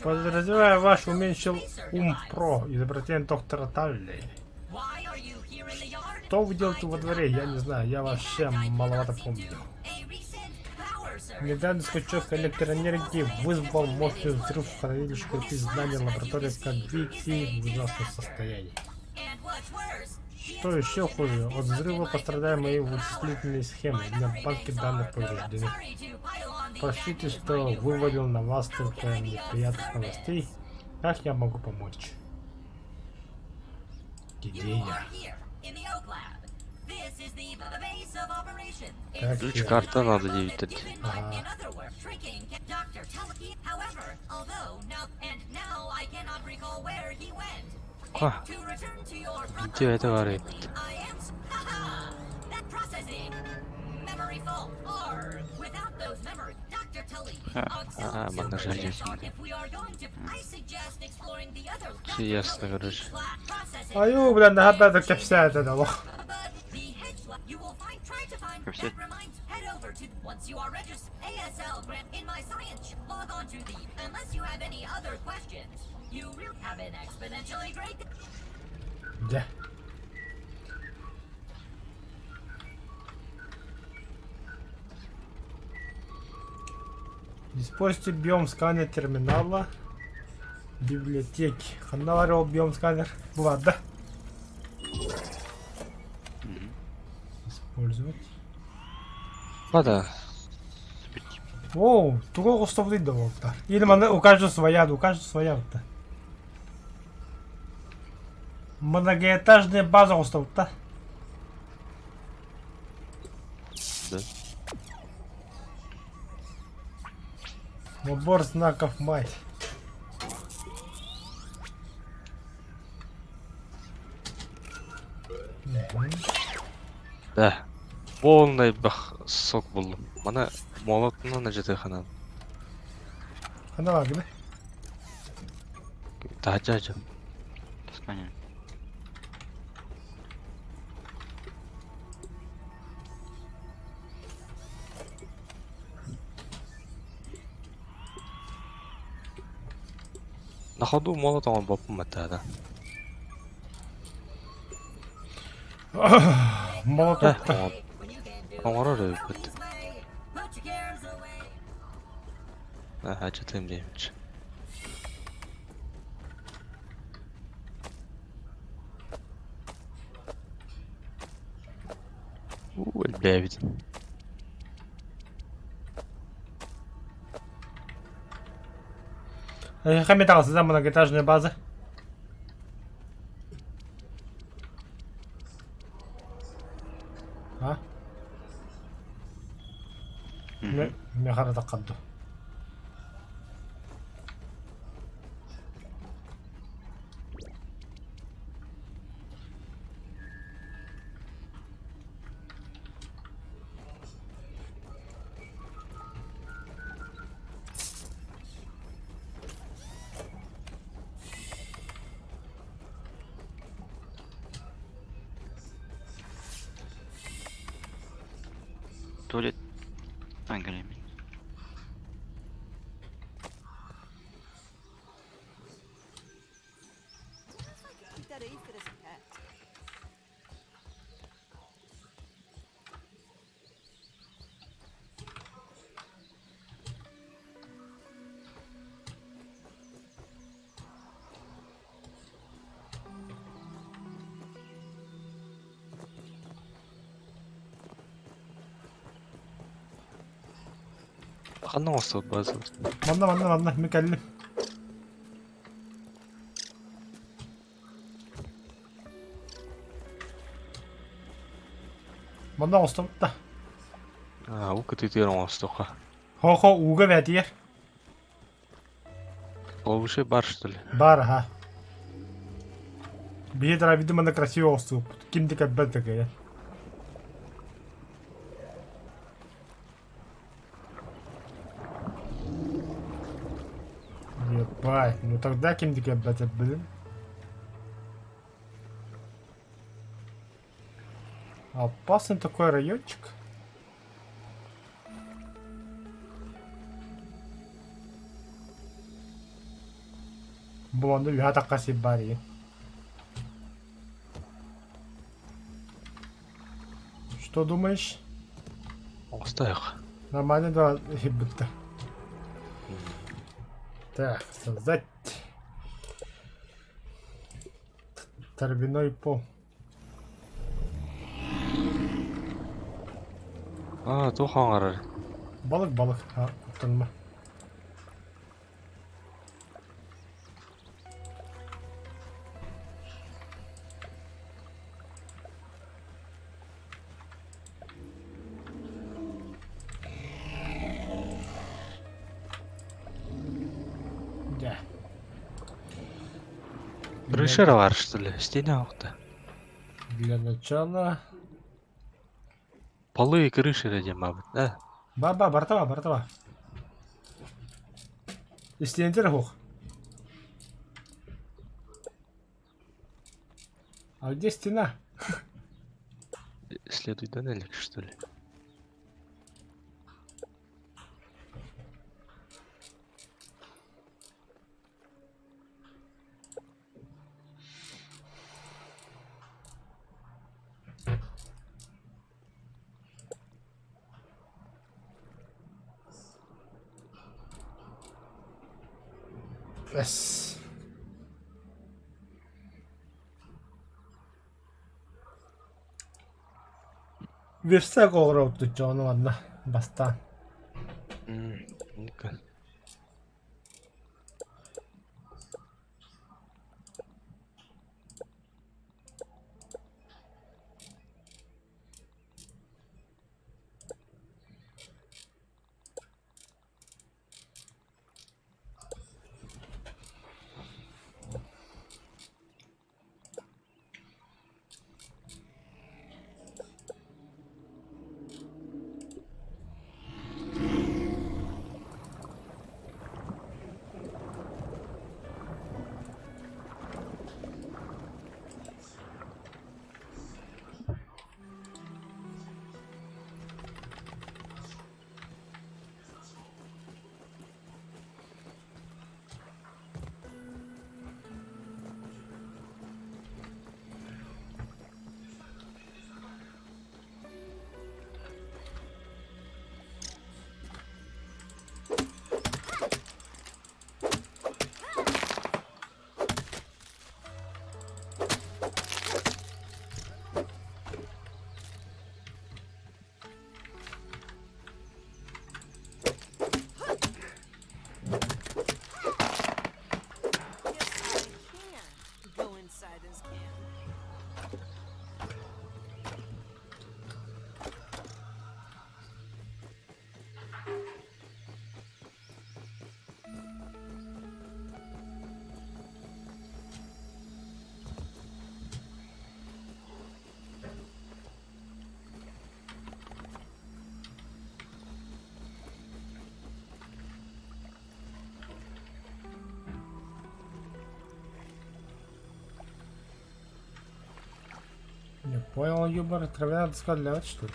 Подразумевая ваш уменьшил ум про изобретение доктора Талли. Что вы делаете во дворе, я не знаю, я вообще маловато помню. Недавний скачок электроэнергии вызвал мощный взрыв в хранилище крутых зданий лаборатории как VT в ужасном состоянии. Что еще хуже, от взрыва пострадали мои вычислительные схемы, у меня банки данных повреждены. Простите, что вывалил на вас столько неприятных новостей. Как я могу помочь? Идея. Так,
Ключ
я-
карта надо диэбиттэр.
Ага.
Ха. Где это варит? А, манна жаль. Все ясно, короче.
Аю, бля, наһаа да кэпсээтэ да олох.
Кэпсэт.
Дьэ. Используйте биом сканер терминала библиотеки. Ханна баар ол биом сканер? Бу баар да? Использовать.
Бада.
Оу, тугу оҕустубутуй да буолтар. Или манна у каждого своя, у каждого своя вот. Многоэтажная база оҕустубут
Да.
Набор знаков мать. Мгм.
Да. Полный бах сок буллум. Мана молотунан ажатыханан.
Ханна баар
Таһдьа дьон.
Тасканя.
На ходу молот оҥорбоппун баттаата.
Молоток.
Э, оҥорор эбиппит. Ажатыам диэмич. Бэйэбит.
Эһиэхэ эмиэ таҕыстыгыт многоэтажная база. А? Миэхэ эрэ таххар дуу.
Туалет Англиями.
Keep that aphid as a pet.
Ханна оҥостубут базабыт?
Манна, манна, манна, мин кэллим. Манна оҥостобут да.
Аа, уу кытыытыгар оҥостуохха.
Хо-хо, ууга бээтийэр.
Повыше бар, что ли?
Бар, аха. Биһи дравиды манна красиво оҥостубуппут. Ким да кэлбэт да кыайан. Ебать, ну тогда ким да кэлбэт блин. Опасный такой райончик. Бу онно үһэ атахха сир баар ийэ. Что думаешь?
Оҥостоох.
Нормально да иһирбиттэ. Так, создать травяной пол.
Аа, туох оҥорор?
Балык балык, а, куттанма. Да.
Крыша бар, что ли? Стена охта.
Для начала...
Полы и крыши диэн баабыт, да?
Ба-ба, бартава, бартава. Истиэнтер хух. А где стена?
Следуй тоннелик, что ли?
Эс. Верстак оҕоробут дьону манна бастаан.
Ну-ка.
Понял, юмор, травяная доска для что ли?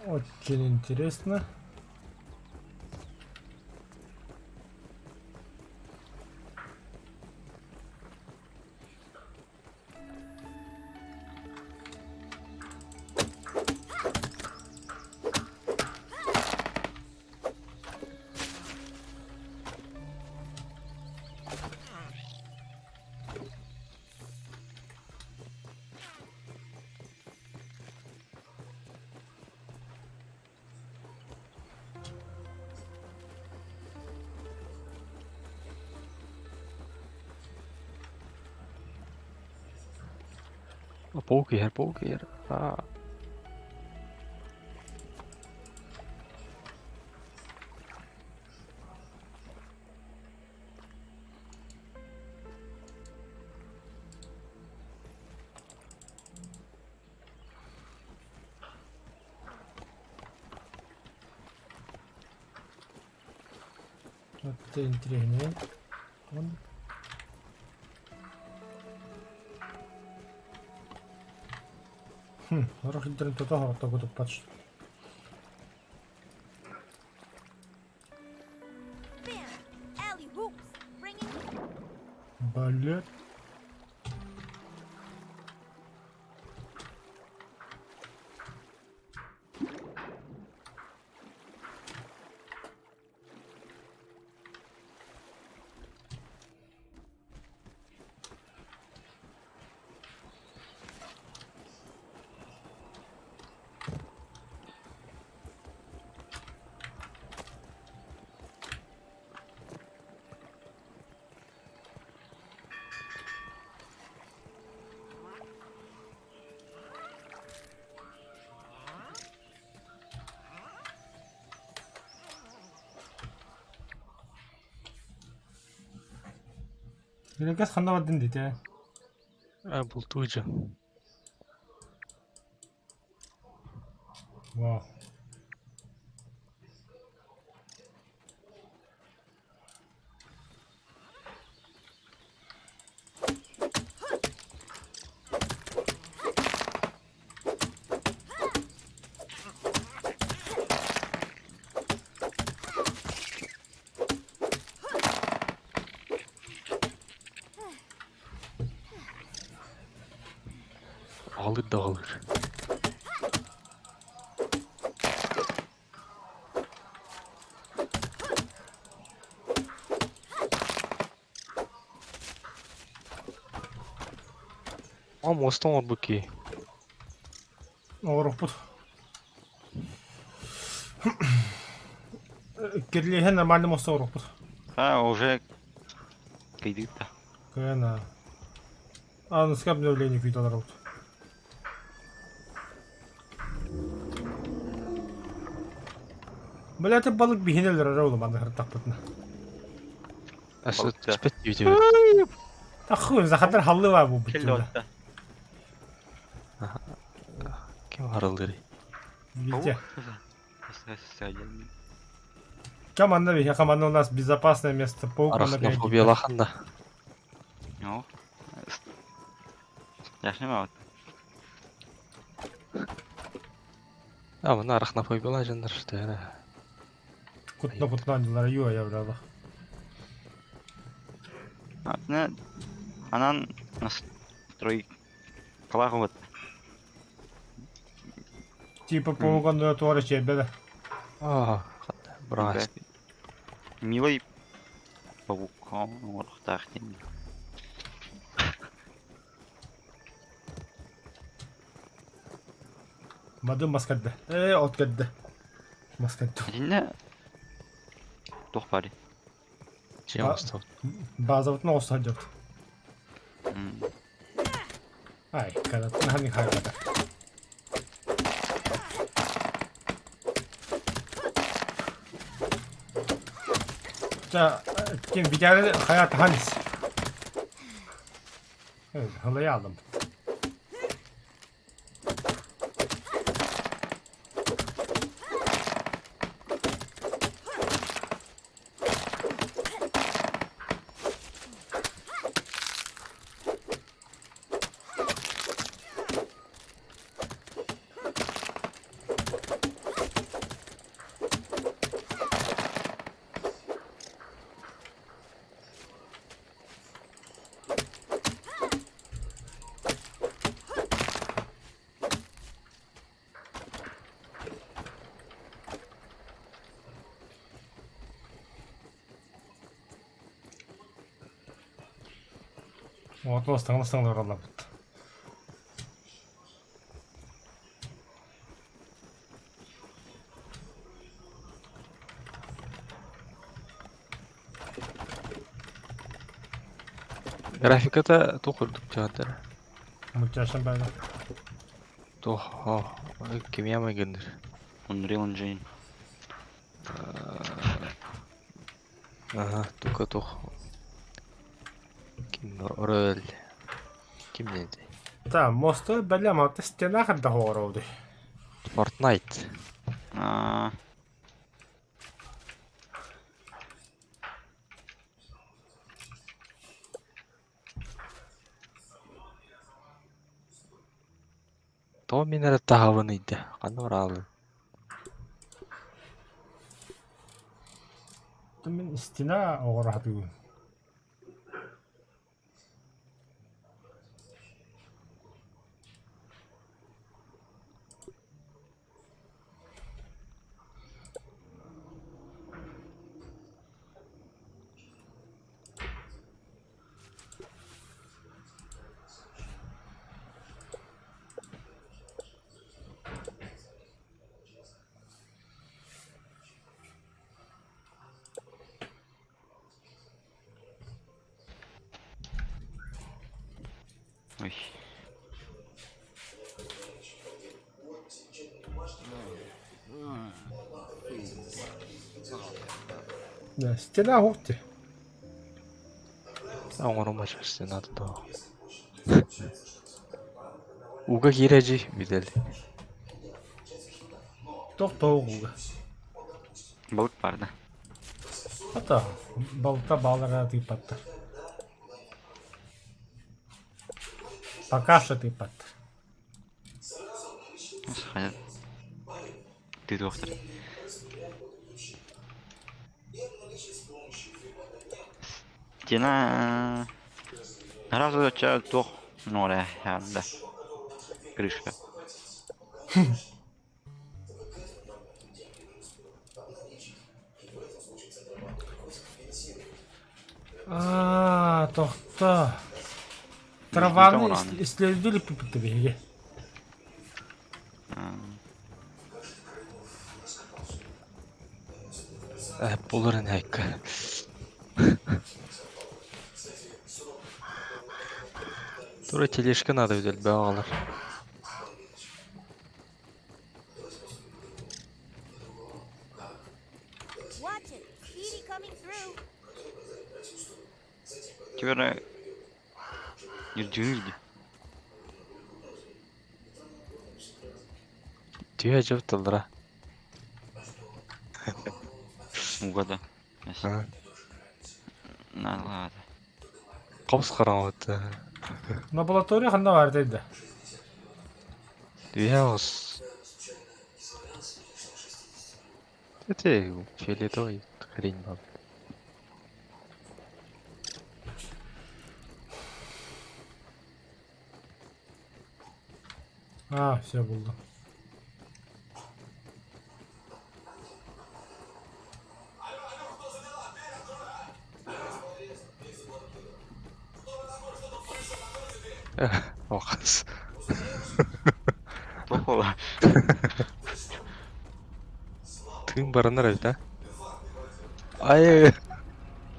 Очень интересно.
Паук иһэр, паук иһэр. Аа.
Это интриги. Он. Хм, сорох илдьэрин тута оһоҕотто туппат Балет. Илэгэс ханна бардын диэтэ?
Аа бултуу дьэ.
Вау.
Аҕалыыр да аҕалыыр. О, муоста оҥорбут киһи.
Оҥоруохпут. Кирлиэһэ нормально муоста оҥоруохпут.
А, уже кыйдык да.
Кыана. Аныска обновление күүтэ олоробут. Бля, это балык биһин өлөрөр оҕлум аны хартахпытына.
Балыкта.
Түспэт диэбит.
Таххы, захатар халлы баа бу
Келли
бүтүнэ.
отта.
Ким хараллырый?
Везде.
Сәлем.
Команда биһи, команда у нас безопасное место. Паук манна
Арахнофобия лаханда.
Ну. Яшны ма?
А, мына арахнофобияла жандар что это.
Кутна кутна дилар ю я брала.
Атны анан настрой калах вот.
Типа пауган туара чебеде.
А, брас.
Милый паук орхтахтин.
Мадым маскадда. Э, от кадда. Маскадда.
Итиннэ туох баарый?
Дьиэ оҥостубут.
Базабытын оҕус сылдьабыт. Ай, кадаттан ханнык хаалбата. Ча, ким Витяны хайа тахан ис. Хылайа алдым. Отмос таҥнастаҥ олороллорбут.
Графиката туох курдук дьаһаннара?
Мультяшный баҕа.
Туох кимиэ майгынныыр?
Unreal Engine.
Аха, тука туох ким Орел ким диэтэй?
Да, мосты бэлэм, а стена хайдах оҥоробутуй?
Fortnite.
Аа,
Тоҕо мин эрэ таһабын ыйда? Ханна бараалын?
Мин стена оҥоро сатыыбын.
Ой.
Да, стена ух ты.
Оҥорума стена то. Уга киирэдьи бүтэл.
Тохтоо ууга.
Балык бар да.
Ата балта балара тыыппаттар. Пока что тыыппаттар.
Хайа. Тыытыахтар. Стена. Сразу ча туох нуора да. Крышка.
Аа, тохтоо. Траваны исследовали пиппит биһиги.
Буларын айка. Тура тележка надо бүтэл бөҕө
Watch it. Speedy coming through.
Теперь Ирдүүр
Түһэ дьып тыллара.
Угада. На ладно.
Хопс хараҥа
Лаборатория ханна баар да?
Түһэ ос. Это фиолетовый хрень баб.
А, все булдум.
Охас.
Плохого.
Тыын баранар эбит, а? Ай,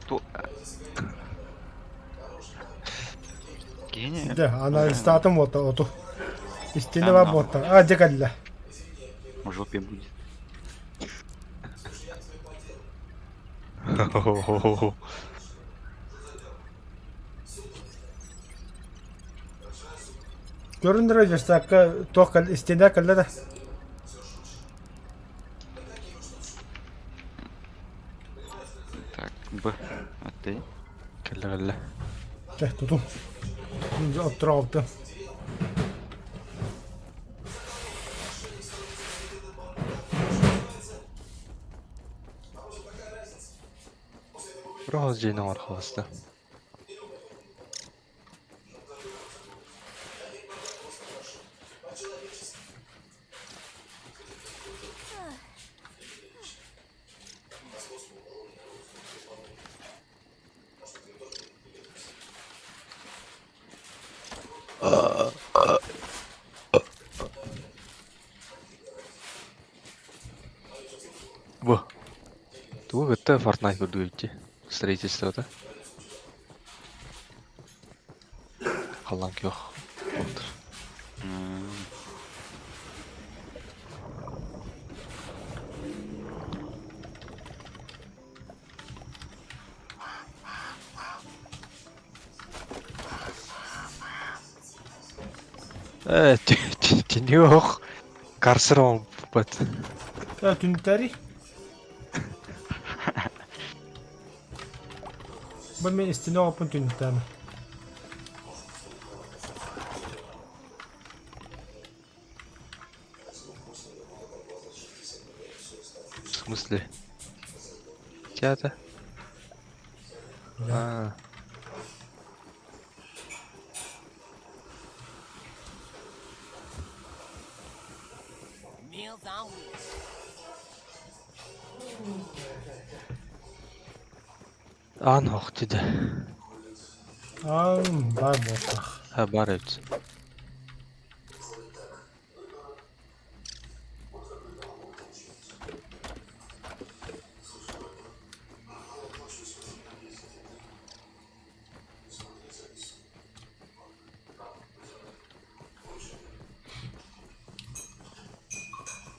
Ту...
Дьэ, анализтаатым уота оту. Истини бар буоттар. А, дьэ кэллэ.
В жопе будет.
Көрүндөрө верстакка туох кэл истинэ кэллэ да.
Так, Б. А ты?
Кэллэ кэллэ.
Чэ, тутум. Оттура алты.
Броз дьиэни оҥор хаҕыста. Бу. Тугу кытта Fortnite курдук эбит дии. Строительствота. Халлаан күөх буолтар. Э, түнүөх карсыр оҥорбут.
Э, түнүктэри. Бу мин истини оҕоппун түнүктээмэ.
В смысле? Чата? А.
Meals on wheels.
Аан ох дии.
Аан баар буолтах.
Ha баар эбит.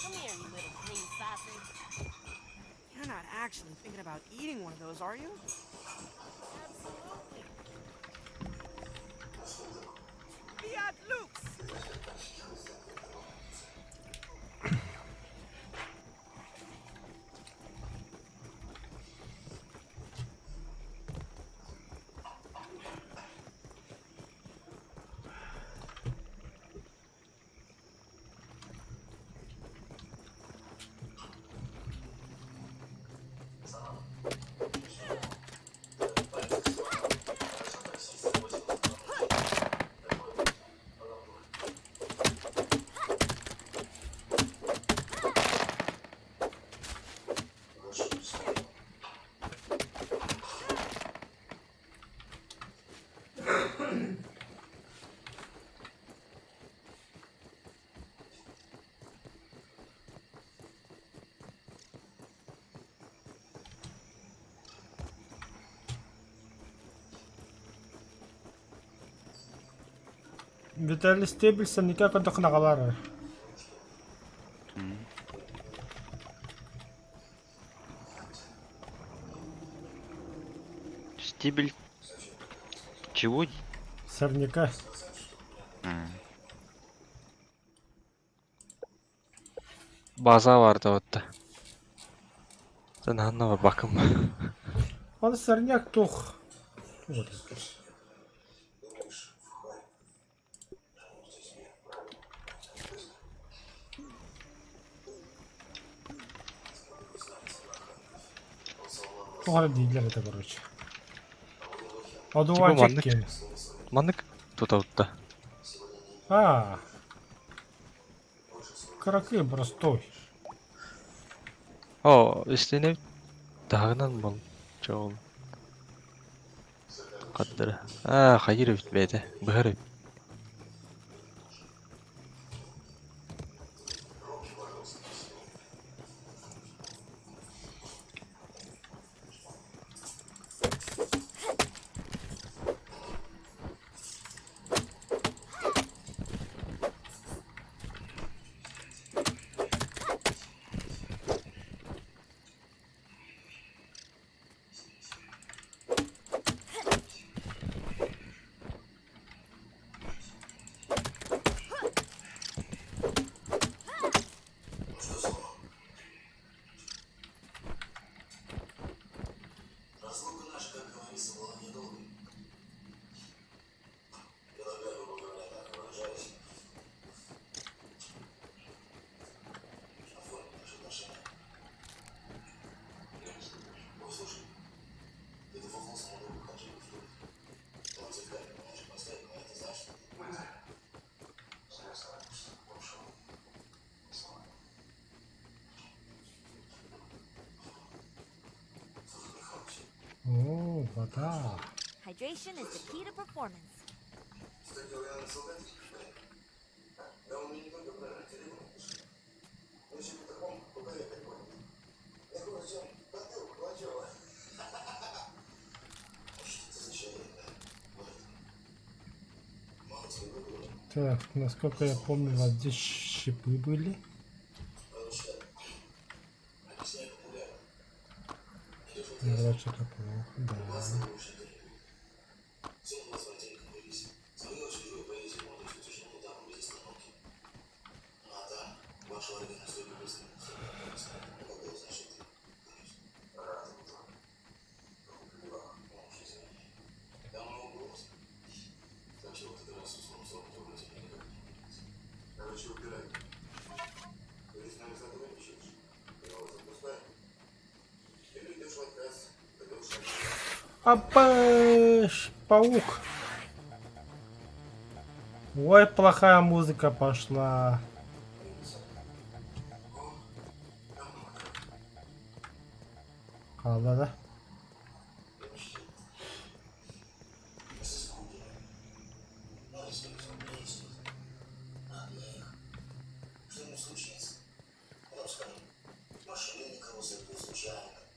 Come here, you little green sausage.
You're not actually thinking about eating one of those, are you?
Absolutely.
Fiat Lux!
Виталий Стебельсон никак отдохнагалар.
Стебель... Чего?
Сорняка.
База vardı hatta. Sen anlama bakın.
Он сорняк тух. Вот. Туох эрэ дииллэр этэ короче. Одуванчик
маннык.
киэн.
Маннык тутабытта.
А. Кыракый простой.
О, истине таһынан бол чоол. Хаттара. Аа, хайыр эбит бэйэтэ. Быһар эбит.
Вода.
Hydration is the key to performance.
Так, насколько я помню, вот здесь щипы были. Вот что-то плохо, да. Апаш, паук. Ой, плохая музыка пошла. Хаалла да?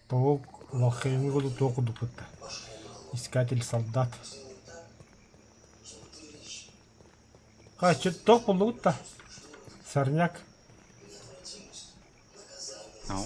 Паук лохайыҥҥа курдук туох курдук кытта. Искатель солдат. Хачы туох буллугут да? Сорняк.
Ау.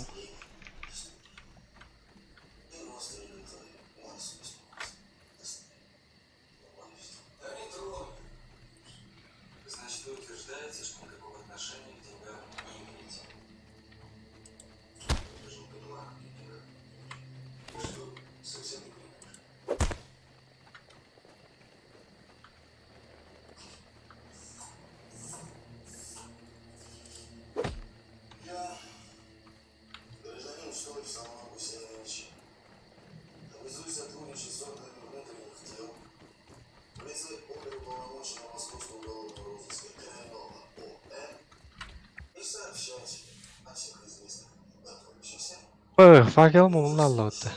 Факелым умна аллабытта.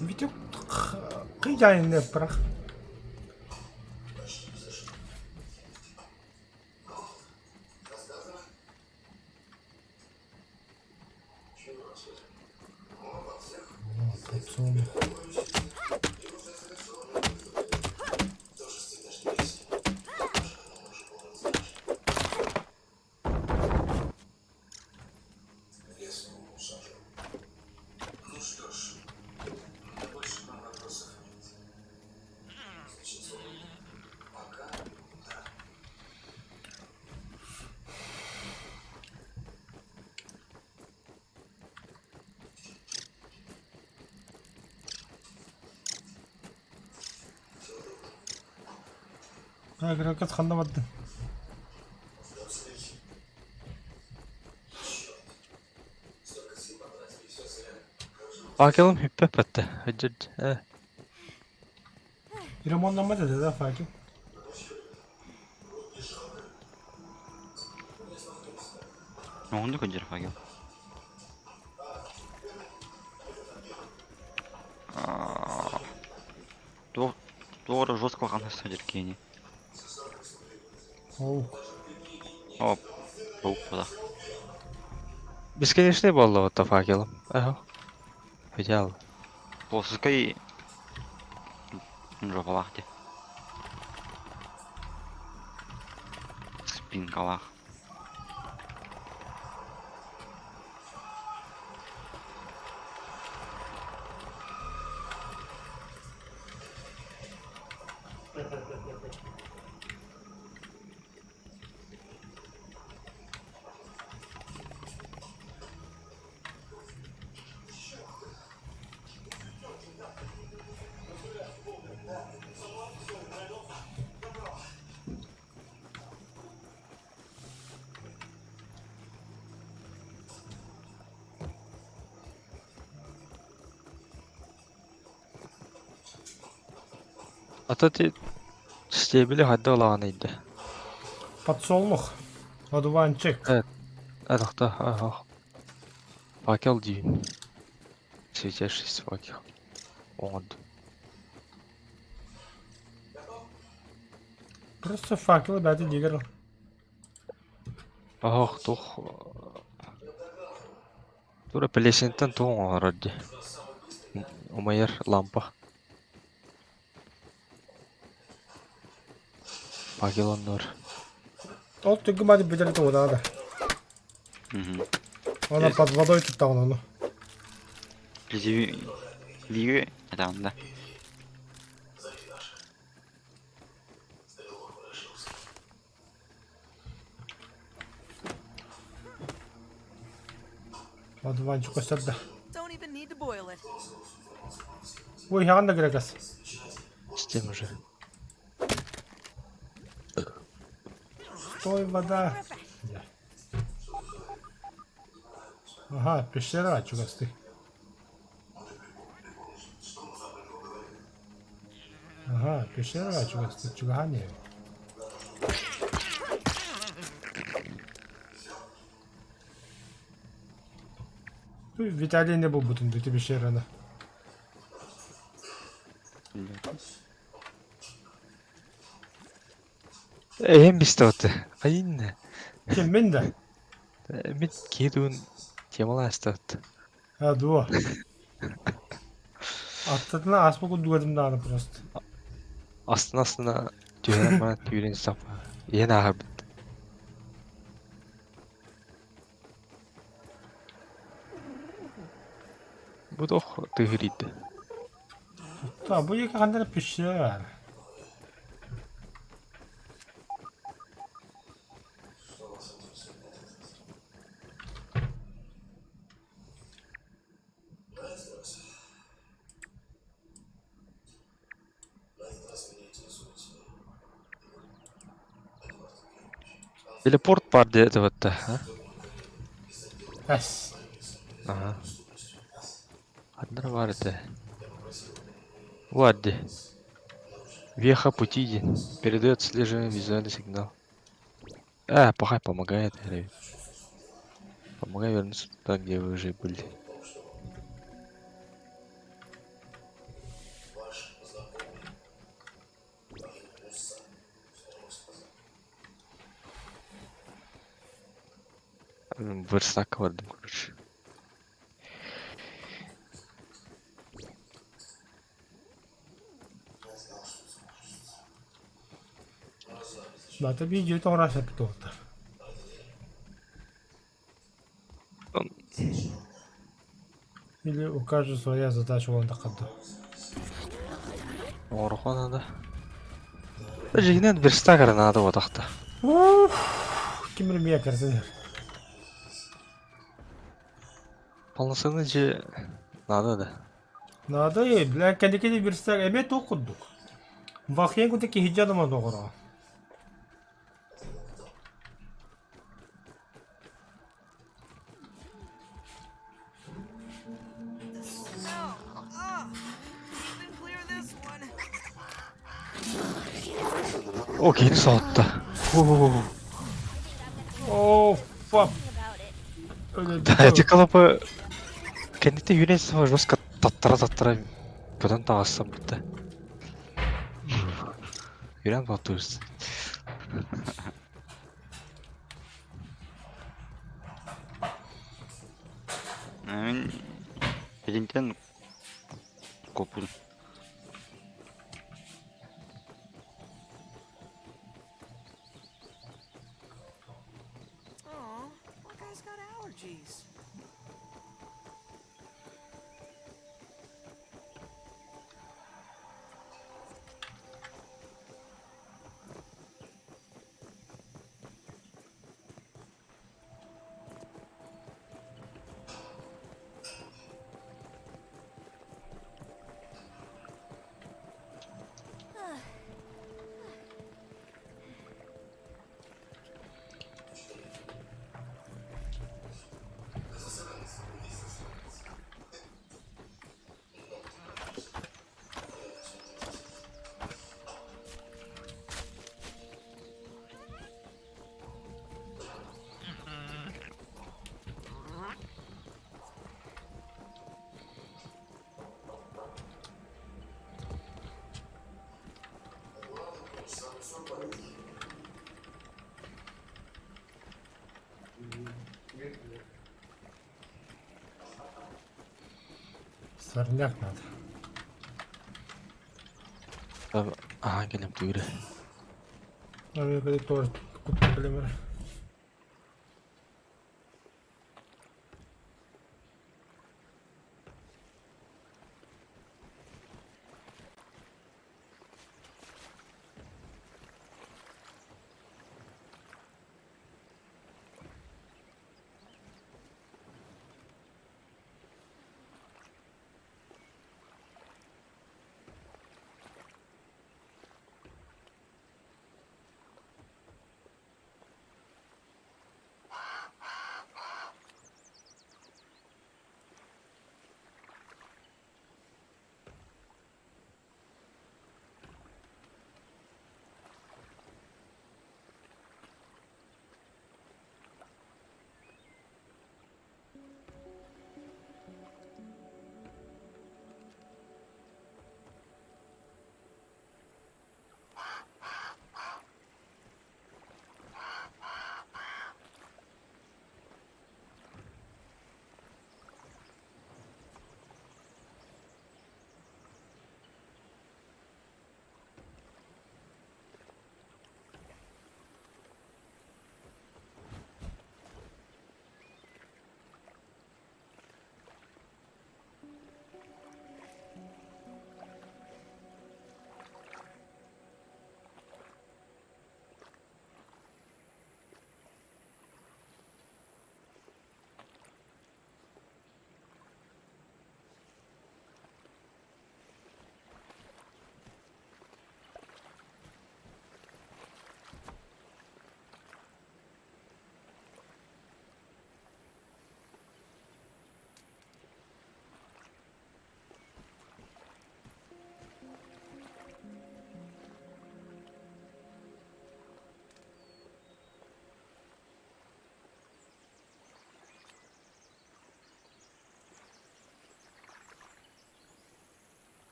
Витек кыйдайын бырах. Подсолнух. Кыракас ханна бардын?
Факелым хүппэ патта. Ыдьырд.
Ремонтнаммат этэ да факел?
Оннук ыдьыр факел. Туора жестко ханна сылдьар киһини.
Паук.
Оп, паук буолар.
Бесконечный буолла факелым. Аһа. Идеал.
Плоскай жопалаах дии. Спинкалаах.
Ата ти стебили хадда улаҕан ыйда.
Подсолнух. Одуванчик.
Атахта аха. Факел диин. Светящийся факел. Оҥордум.
Просто факелы бэйэтэ диигэр ыл.
Оһох туох Тура плесеньтэн туох оҥорор дии? Умайар лампа. Факел оннугар.
Ол түгү мады бүтэр тугуна да.
Мгм.
Она под водой туттаҕын ону.
Лиги это да.
Одуванчик көстөр да.
Don't even need to boil it.
Ой, хаан да грекас.
Систем уже.
Стой, вода. Ага, пещера чугасты. Ага, пещера чугасты, чугахани. Виталий не булбутун дути пещераны.
Эйэн бистэ Хайын.
Ким мин да?
Мин киһи темалаан истэбит.
А, дуо. Аттатына аспа курдугатым даҕаны просто.
Астына астына түһэрэн баран түүрэн сапа. Иһэн ааһарбыт. Бу туох тыаһырыйда?
Да, бу екі қандай пещера бар.
Телепорт бар диэтэбит а?
Эс.
Ага. Ханна баар этэ? Ладно. Веха пути диэн. Передает отслеживаемый визуальный сигнал. А, пахай помогает. Помогай вернуться туда, где вы уже были. Верстак бардым, короче.
Да, видео тоҕо сөптөөхтөр. Или у каждого своя задача он такада.
Оҥоруохха надо. Дьиҥинэн верстак эрэ наада буотахта.
Уф, ким эрэ кэрсэнэр.
Полноценный же надо да.
Надо и, бля, кэнникини верстак эмиэ туох курдук. Вахьен куту киһи дьаныма доҕоро.
The smell. Ugh. Even clear this one.
О, киһини соһутта. Фу.
О, fuck.
About it.
Да, эти колопы кэннитэ үүнэн саба жестко таттара-таттара көтөн таҕыссан бүттэ. Үрэн батырс.
Мин билинтэн коппутум.
Aw, poor guy's got allergies.
Сорняк надо.
Аһаан кэлэн тыыры.
Мен тоже куттан кэлэмэр.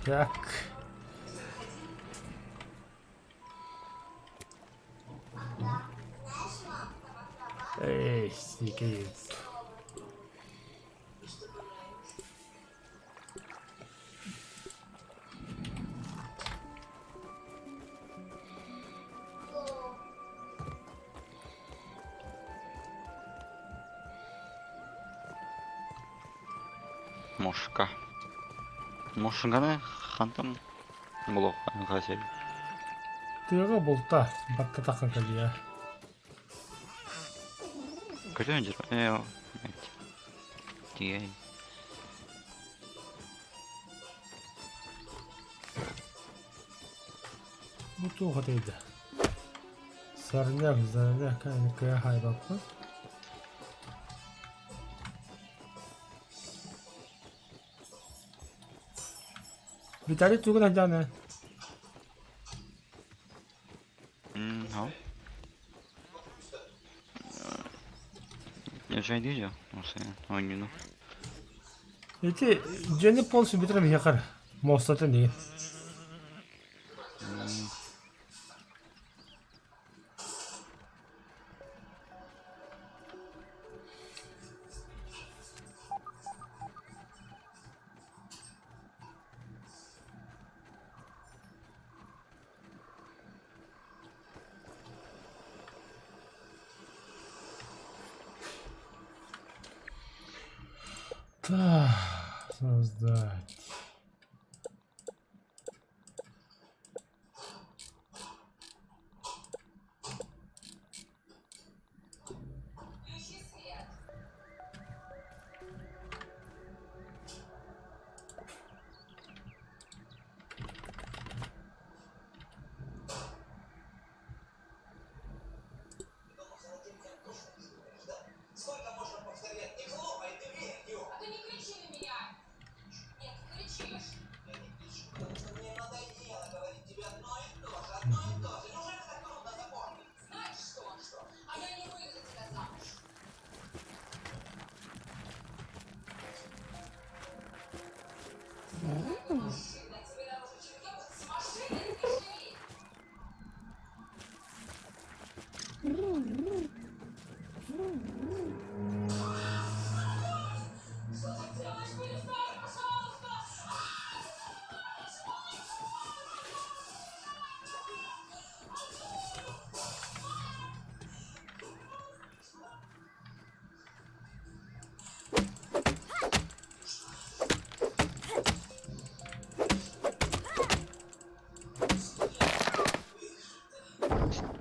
Так. Эй, сникает.
Мошка. Мошканы хантан булуохха сөбүй?
Тыаҕа булта баттатахха кэлиэ.
Көтөн дьир э тиэй.
Бу туох этэй да? Сорняк, зорняк, кыа хаайбаппын. Виталий тугун айдааны?
М, Дьэ, оонньууну.
Ити дьиэни полностью бүтэрэн биһиэхэ муостатын диин. Так, создать.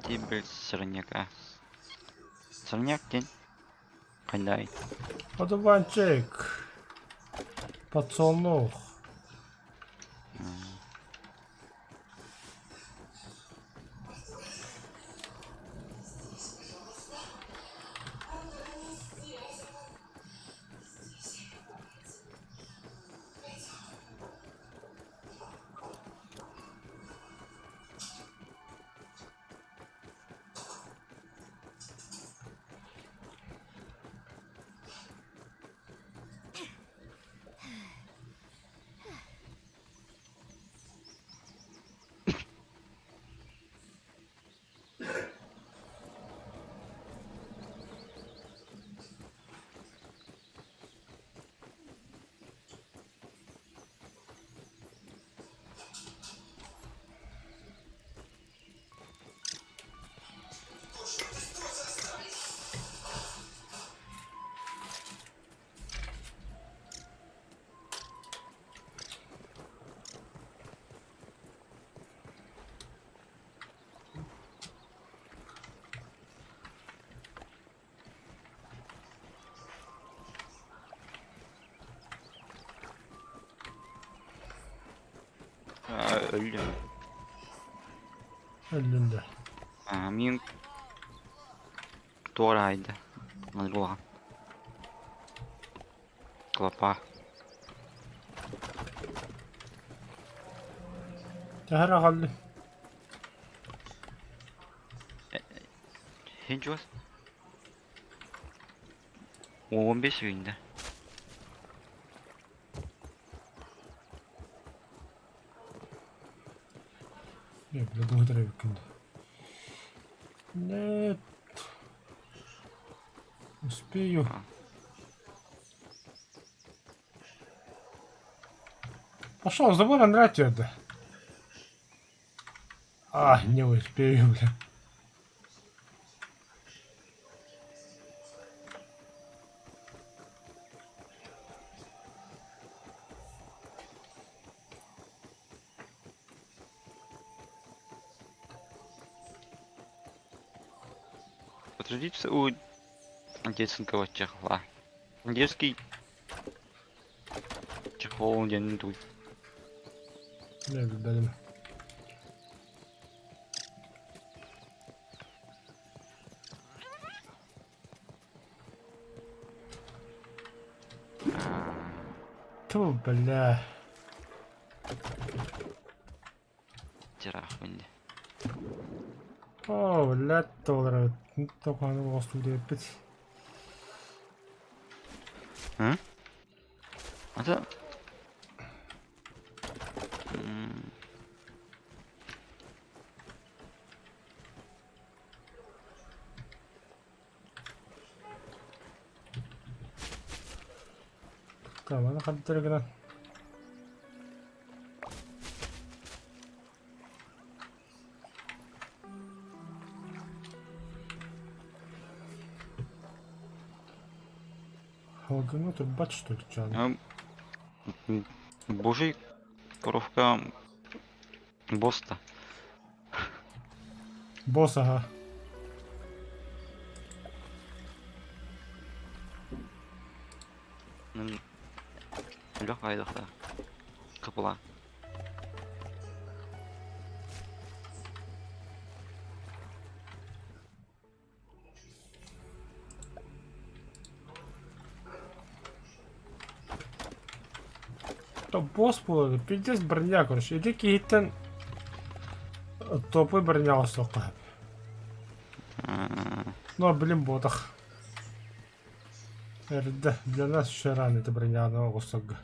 Стебель сорняка. Сорняк диэн хайдай?
Одуванчик. Подсолнух.
Өллүм.
Өллүн да.
Мин туораайда. Манылахан. Клопа.
Төһө аҕаллын?
Һин чугас. 15 үүннэ.
Не, бля, быһытар эбиккин да. Нет. Успею. Пошел, забор Андрей это. А, не успею, бля.
Потрудиться у детского чехла. Детский чехол диэн туй.
Не, билбэтим. Ту, бля.
Тирах мин.
О, бля, доллар. Тоқаны осту деп бит.
Ата.
Tamam, hadi direkt. Халгыны турбат, что ли, чан?
Божий коровка босста.
Босс, ага.
Лех айдахта. Капыла.
То босс буолар, пиздец броня, короче. Ити киһиттэн топы броня остоққа. Но, блин, ботах. Эрдэ, для нас еще рано это броня оҕустарга.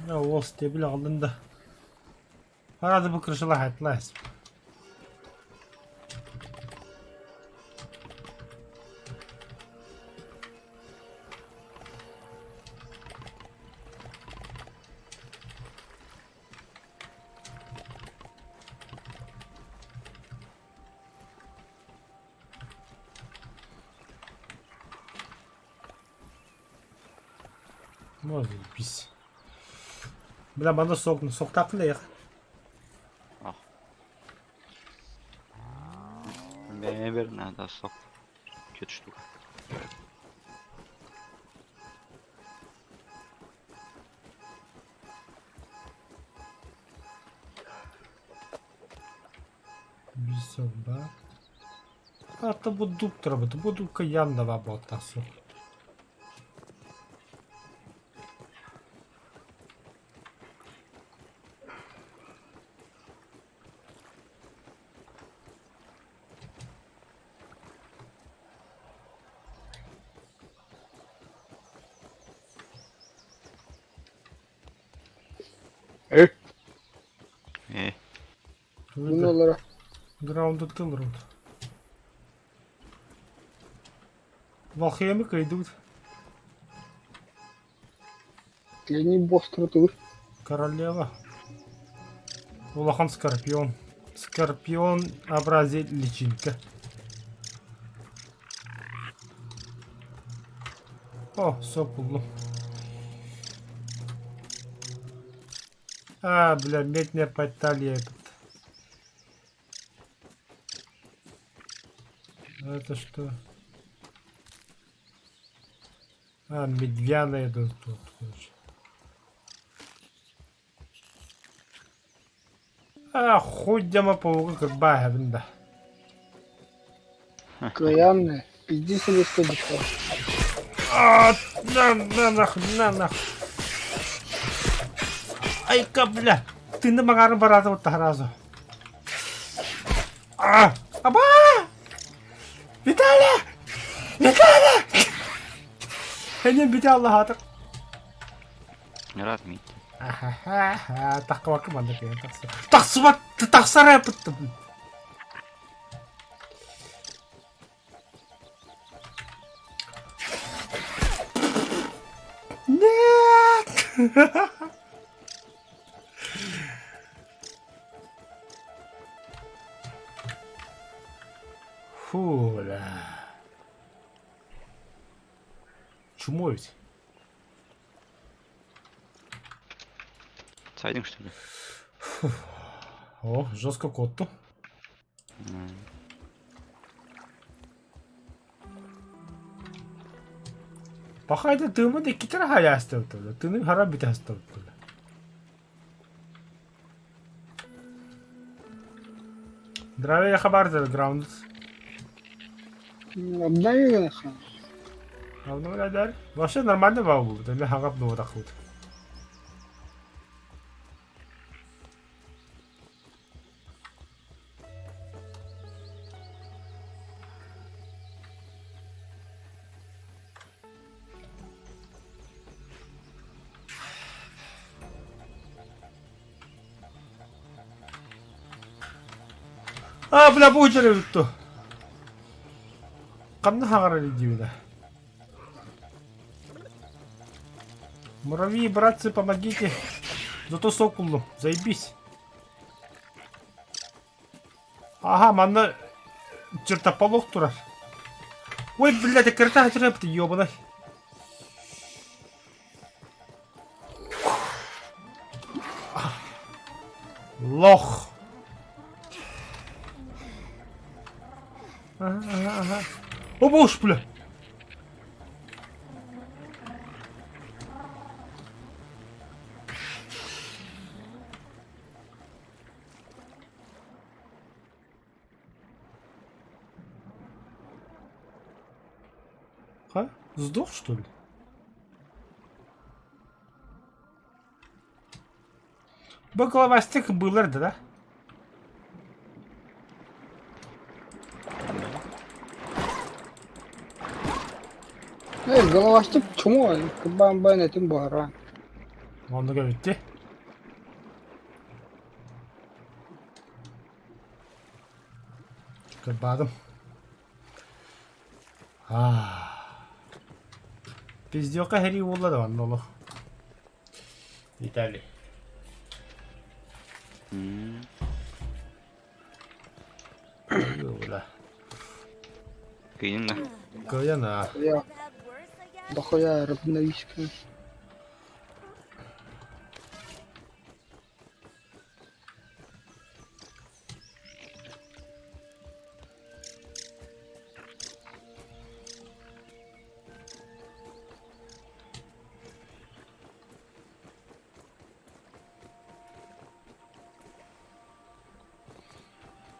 Уол стебил аҕаллын да. Арада бу крышала хайтла. Ну, заебись. Бля, манна сок, соктаах лех.
Ах. Бэйэбэр наада сок. Чет штука.
Бисоба. А то бу дуб треба, то буду каян дава ботасу.
Э.
Bunu olarak
Граунд тыл рут. Волхемика идут.
Лени босс трутур.
Королева. Улахан скорпион. Скорпион образит личинка. О, все буллум. А, бля, медная баталья этот. Это что? А, медвяная тут, тут, короче. А, хуй дема паука кырбаа да.
Каянная. Пизди себе что дешево.
А, на, на, нахуй, на, нахуй. Айка, бля. Ты на магарым барата вот сразу. А, аба! Виталя! Виталя! Эне бите Аллаха
Рад мить.
Ахахаха, тахкабакка маннык киһи тахсар. Тахсыбат, тахсар эппит. Нет! Фу, бля. Чмо ведь.
Сайдинг что ли?
О, жестко котту. Пахайда тыымын икки тара хайаастабыттар. Тыынын хара бүтэ астабыттар. Здравия хабар граунд.
Обновили нахуй.
Обновляй, Вообще нормально вау был. Для хагап ну вот так вот. А, бля, бу бүтү. Ханна хаҕар диибин Муравьи, братцы, помогите. Зато сок буллум. Заебись. Ага, манна чертополох турар. Ой, блядь, карта ты ёбаный. Лох. Ага, ага, ага. О, боже, бля. А? Сдох, что ли? Бу головастик былыр да?
Эй, головастик чмо, кабан бан этим бугара.
Оннук эбит дии. Кырбаатым. Пиздёка сэрии буолла да манна олох. Виталий. Бля.
Кыйын да.
Кыайан а.
Я дохуя рыбновичка.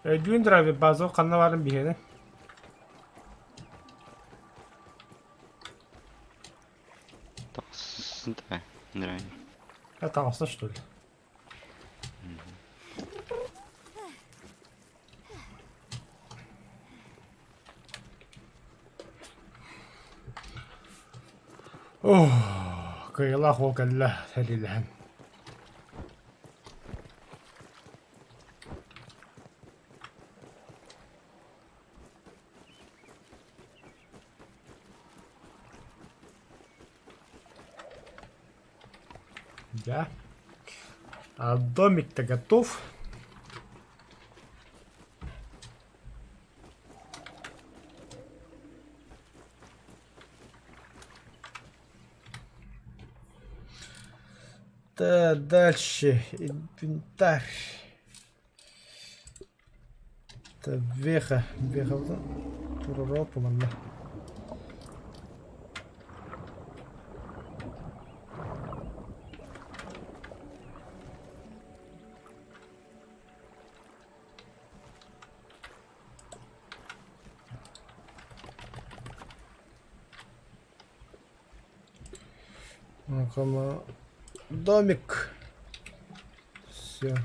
Өйдүүн драйвер база ханна баарын биһиэнэ.
Тахсын да. Драйвер.
Я таҕыста что ли? Ох, кыайыылаах уол кэллэ сэриилэһэн. Да. А домик-то готов. Да, дальше инвентарь. Это веха, веха туруру манна. Ну-ка, домик. Все.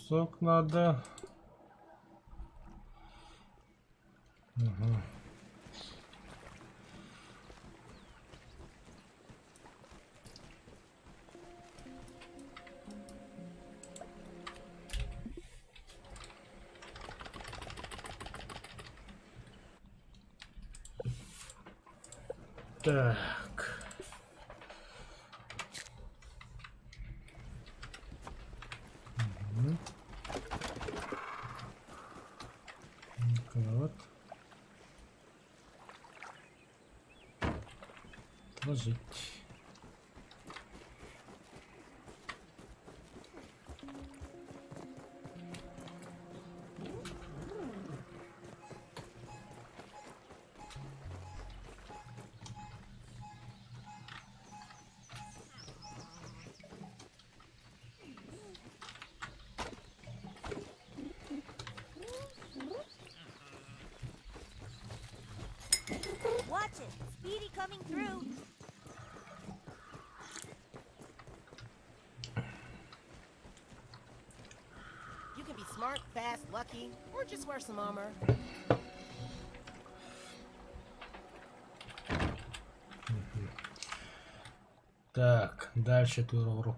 Сок надо. Угу. Так. Угу. Вот. Отложить.
Watch it. Speedy coming through.
You can be smart, fast, lucky, or just wear some armor.
Так, дальше тут.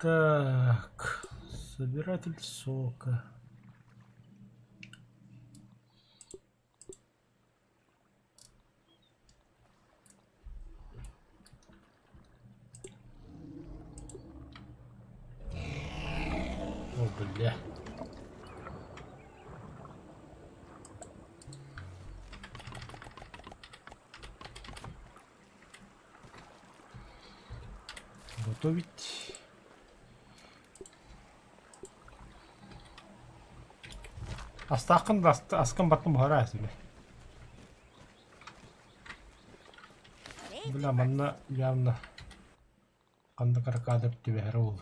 Так, собиратель сока. О, бля. Готовить. Астааххын да аскын баттын буһара себе. Бля, манна явно ханнык аркада түбэһэрэ ол.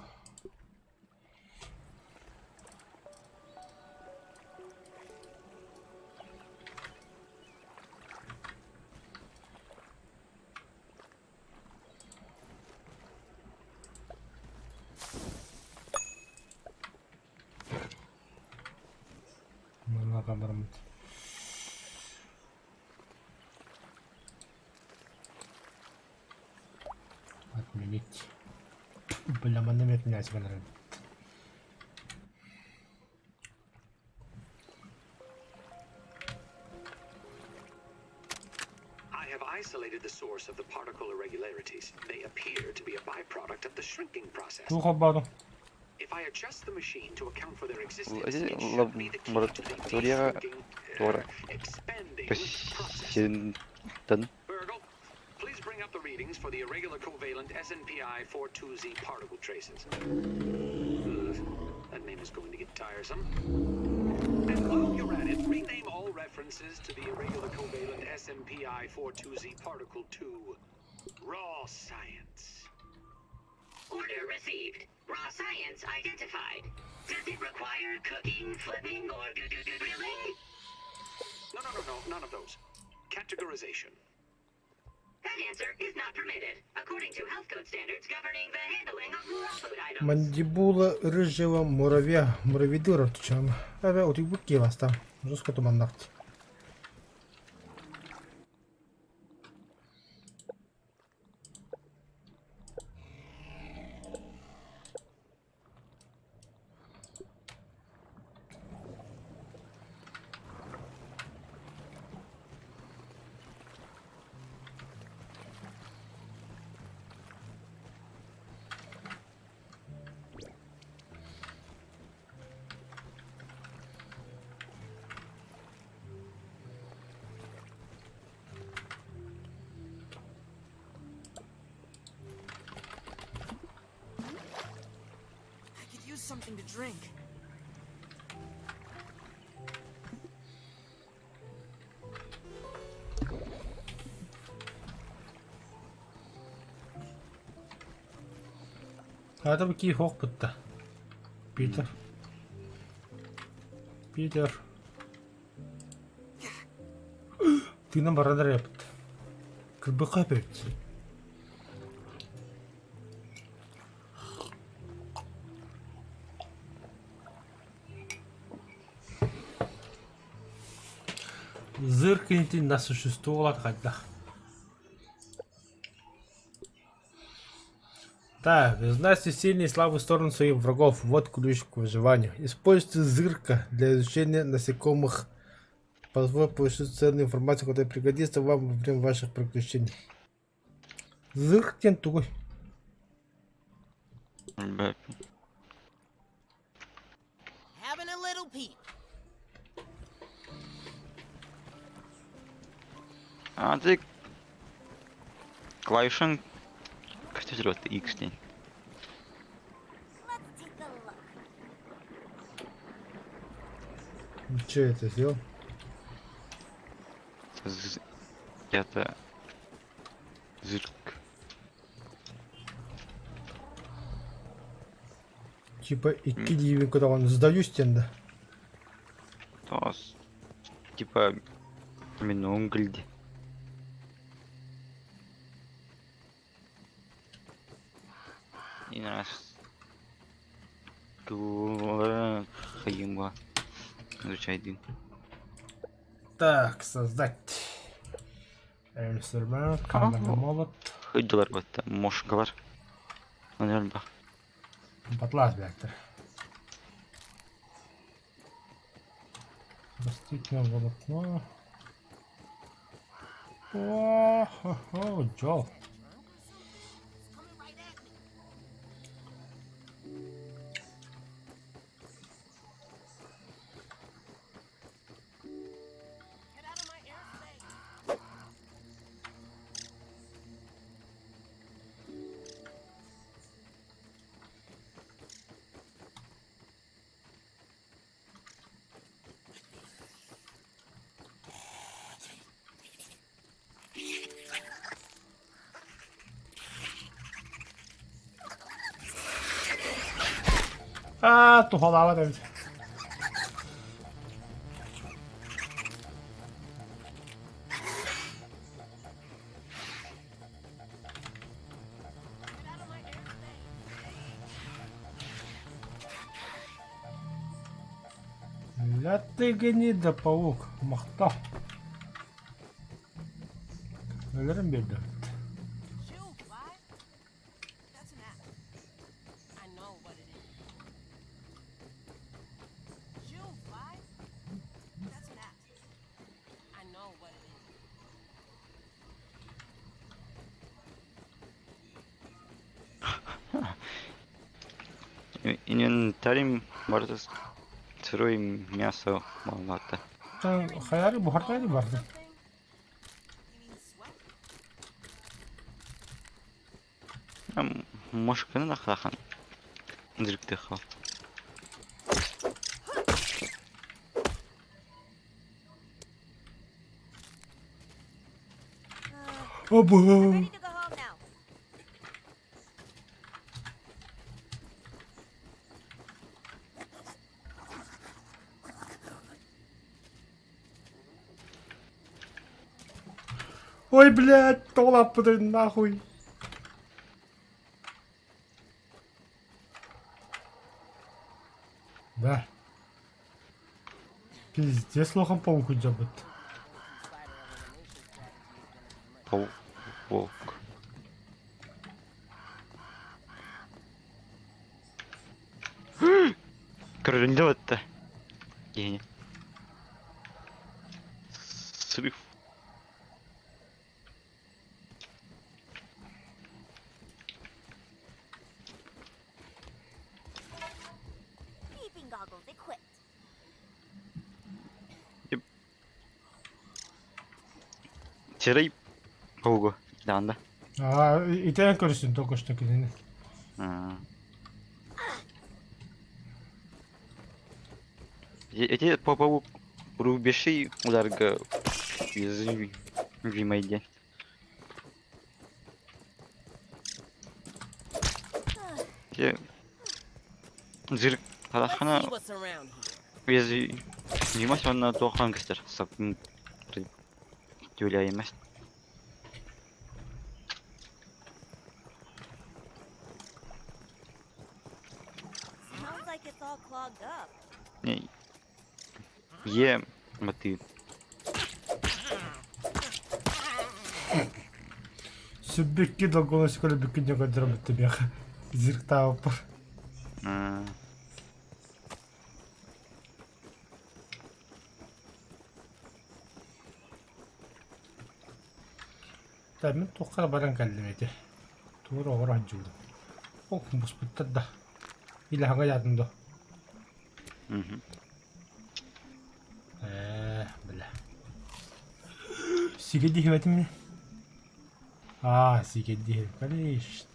Манна бараммыт. Отменить. Бля, манна метнять барар.
I have isolated the source of the particle irregularities. They appear to be a byproduct of the shrinking process.
Туох холбоодуҥ?
If I adjust the machine to account for their existence,
Ити
it should be the key to the
лабораторияҕа
de-shrinking,
туора
expanding process.
көстөн
Virgil, please bring up the readings for the irregular covalent SNPI 42Z particle traces. Ugh, that name is going to get tiresome. And while you're at it, rename all references to the irregular covalent SMPI 42Z particle to raw science.
Order received. Raw science identified. Does it require cooking, flipping, or grilling?
No, no, no, no, none of those. Categorization.
That answer is not permitted, according to health code standards governing the handling of raw food items.
Мандибула рыжего муравья муравьедыра отучаан. Эбэ утуйбут киһи бастаан, жестко туманнахт.
I could use something to drink.
Аата бу киһи суох бытта. Питер. Питер. Тыынан баран эрэ эппит. Кырбыкка эппит. Зыркните на существовало хайдах. Так, знайте сильные и слабые стороны своих врагов. Вот ключ к выживанию. Используйте зырка для изучения насекомых. Позволит получить ценную информацию, которая пригодится вам во время ваших приключений. Зырк диэн тугуй?
Б-
Having a little peep.
А ты клавишин көтөтөр X диэн.
Let's take a look.
Че это сделал?
З- Это зырк.
Типа икки диибин көтөҕөн сдаюсь диэн да.
Тос. Типа мин унгылди. И раз. Хайымга. Изучайдын.
Так, создать. Инструмент, каменный молот.
Хыдылар батта, мошкалар. Наверное,
Батлаас блядь. Растительное волокно. О-хо-хо, дьол. Аа, туһалаабат эбит. Ля ты гнида, паук, махта. Өлөрөн биэрдэ.
Инвентарь барыта сырой мясо маловато.
Хайаары буһартаары барда.
Мошканы да хахан. Дырыктыха.
Обо! Ой, блядь, тоҕо нахуй. Да. Пиздец лохом паук дьабыт.
Паук. Волк. Көрүндэ батта. Киһини. Срыв.
Beeping goggles equipped.
Сирэй паугу даанда.
Аа, итэн көрүстүн только что кинини.
Эти по паук рубежи ударга уязвимый. Зир
Let's
халахана
see what's around here.
уязвимость онна туохан кестер. Сап түләймәс.
Sounds like it's all clogged up.
Не. Е, маты.
Сүббикки долгону скоро бүккүн көрдөрөмүттү биэхэ. Зирктааппар. Да, мин туохха баран кэллим ити. Тугу оҕоро сылдьыбытым. Ох, буспуттар да. Илэһэҥэ дьаатын дуо?
Мгм.
Ээ, бля. Сигэ диэбэтим ини. Аа, сигэ диэбит. Конечно.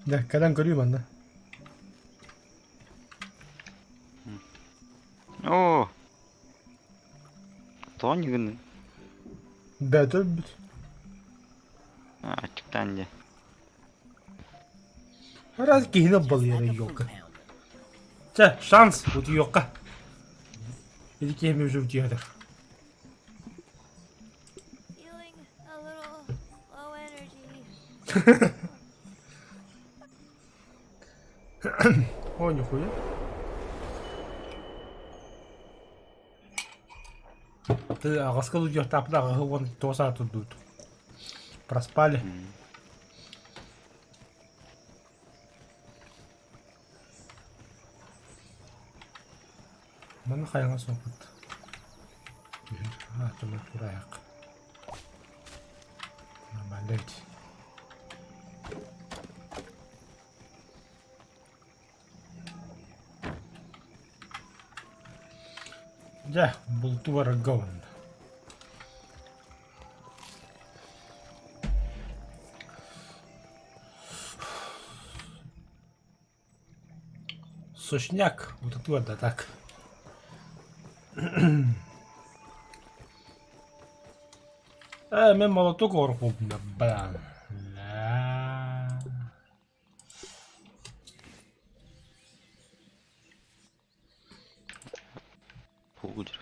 Дьэ, кэлэн көрүү манна.
Тоҕо инньэ
Бэйэтэ өлбүт.
Аччыктаан дии.
Раз киһини балыйара елка. Чэ, шанс утуйуохха. Ити киһи уже утуйар.
Feeling a little low energy.
О, нихуя. Ты аҕаска утуйуохтаахпыт аҕаһы уон тоҕус саат турдубут. Проспали. Манна хайаҥа суохпут. Аатымы тураайах. Нормально ведь. Дьэ, бултуу барарга уонна. Сушняк, утутуо да так. Ээ, мин молоток оҥорбуппун баан.
Будет.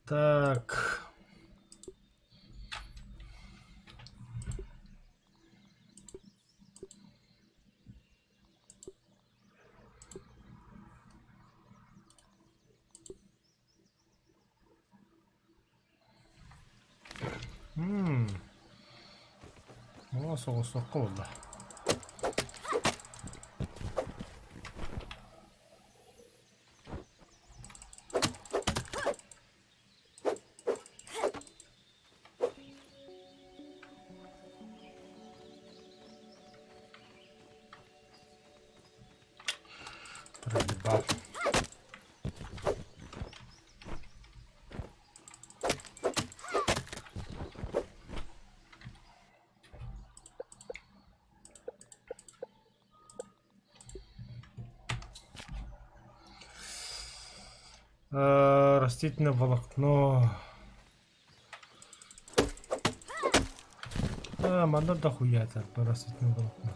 Так. Мм. Оо, соҕусуохха буолла. Проебал. Растительное волокно. А, манна дохуя это растительное волокно.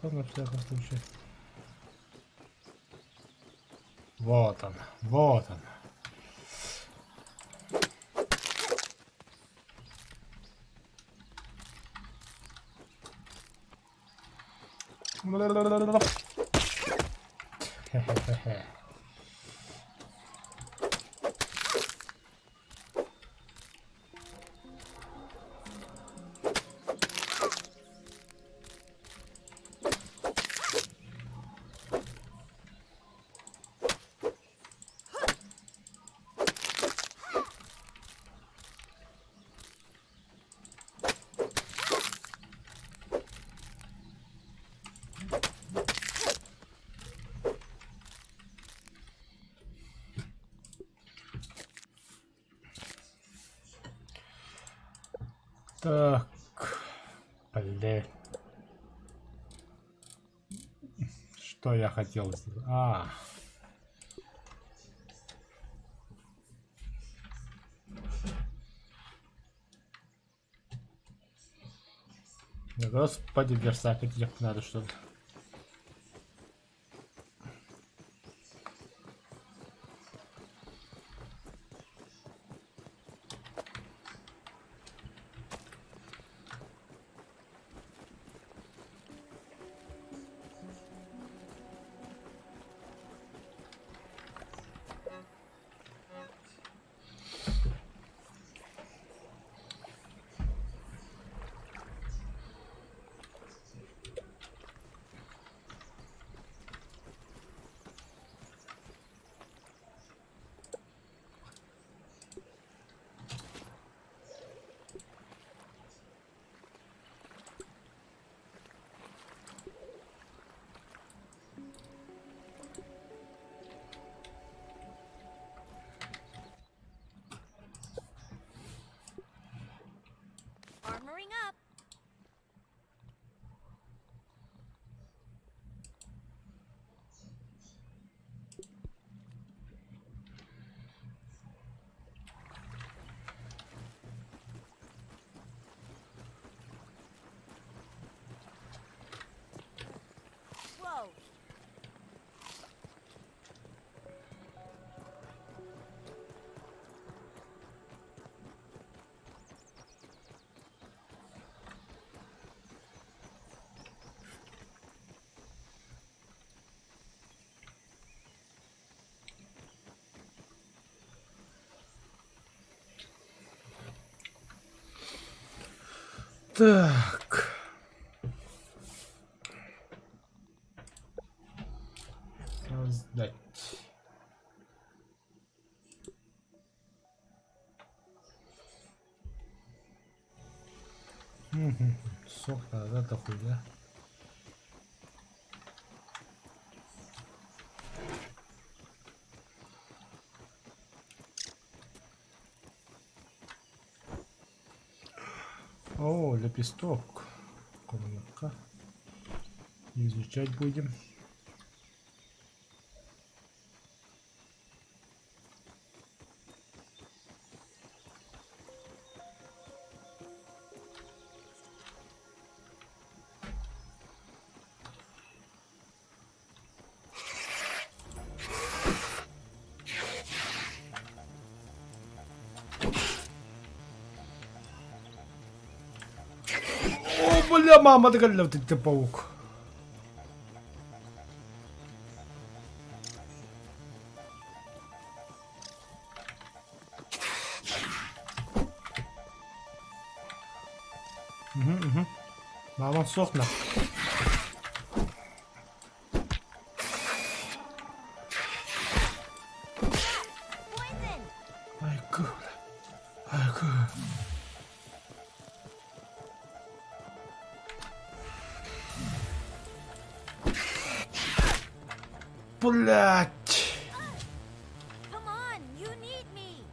На всяком случае. Вот он, вот он. Хе-хе-хе. Так, блин. Что я хотел сделать? А. Господи, версак, это надо что-то.
Armoring up. Whoa.
Так. Создать. Угу. Сок надо, да, хуйня. О, лепесток. Комнатка. Изучать будем. О, бля, мама, ты, ты паук. Угу, угу. Мама сохна. Айгы, айгы. Блять.
Come on, you need me.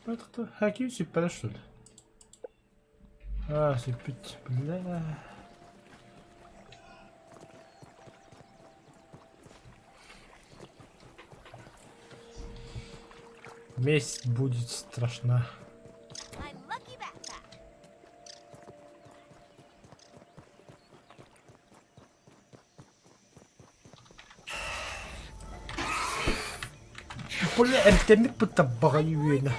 Это кто? Хаким сиппеле что ли? А, сиппит. Бля. Месть будет страшна.
My lucky backpack.
Бля, эмтэммит бытта баҕайы үөнэ.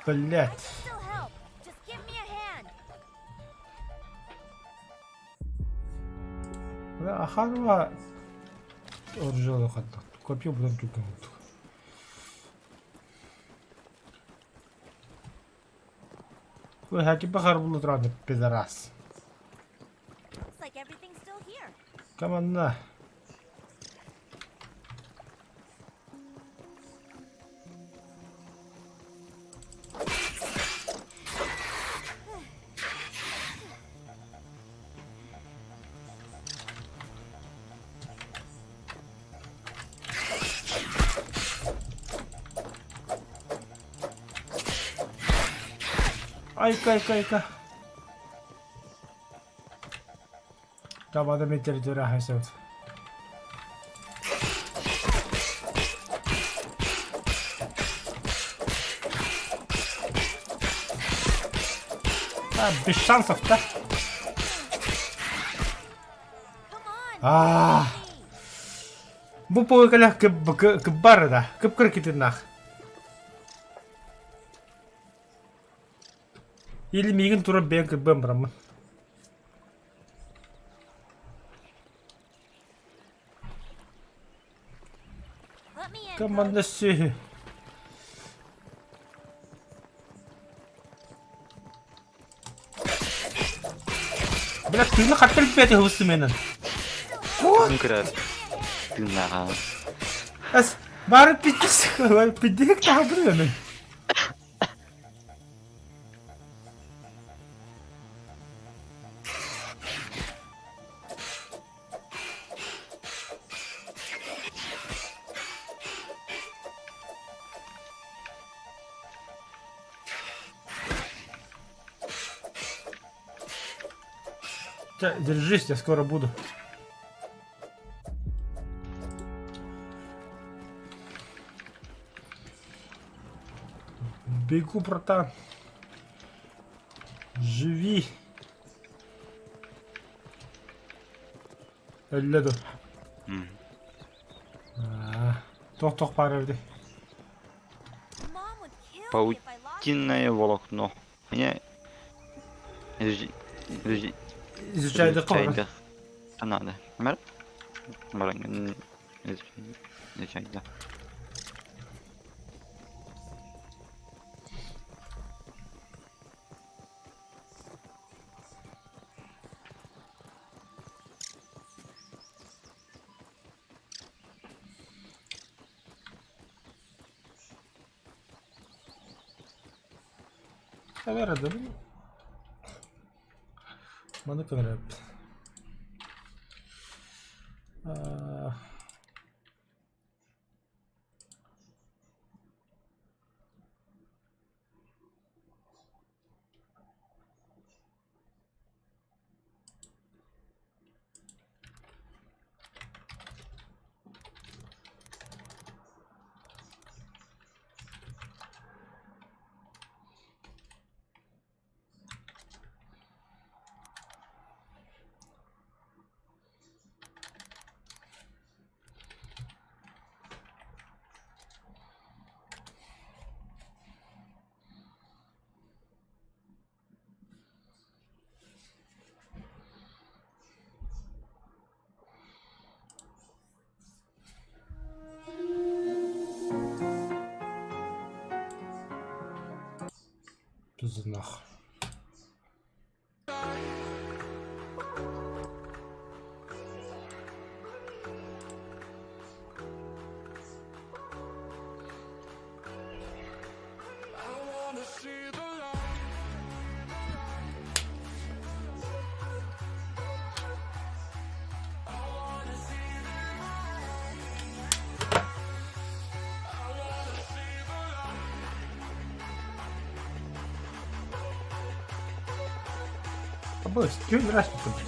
Блять.
Still help. Just give me a hand.
Ахарова оружие хатта. Копье будем тут. Ой, хаки бахар булу турады пидорас.
Looks like everything's still here.
Команда. Айка, айка, айка. Табада мен территория хайсабыт. А, без шансов, да? А. Бу полыкалях кыббар да. Кып-кыр китиннах. Или миигин турар бэйэм кырбыам бараммын. Команда сүһү. Бля, тыыны хаттар бэти хыбыстыменен.
Кым көрөр тыыннааҕа.
Эс, бары пиздец, пиздец таһабыр мен. Держись, я скоро буду. Бегу, братан. Живи. Өллө ду. Тох-тох баар эбитий.
Паутинное волокно. Мне
Изучайдык
надо. Мэр? Изучайда.
Камера да Маны камера. Пиздец. Абыс, чё играть-то, блядь?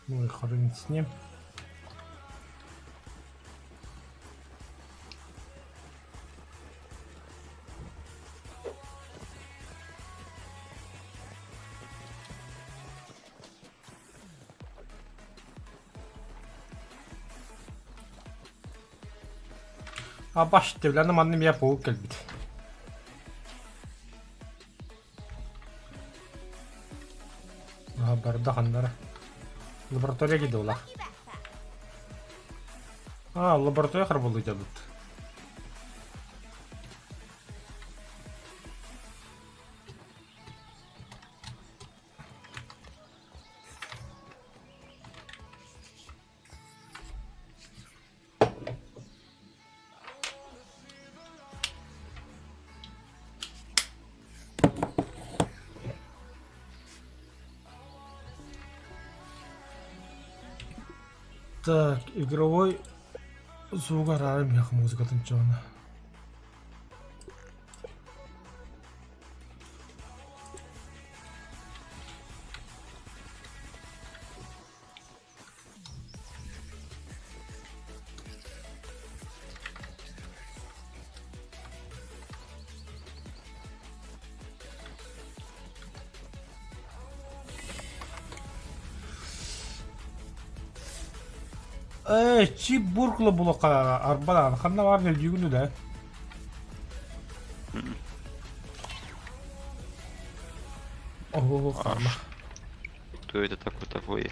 Ну и хрен с ним. Абаш, Тевляны манна эмиэ паук кэлбит. Барда ханнара. Лаборатория кидула. А, лаборатория харбылы дьабыт. Так, игровой звук араарым музыкатын чоҕуна. Ээ, чип буркула булуохха арбалаан ханна баар мэлдьигин да? Ого, карма.
Кто это такой такой?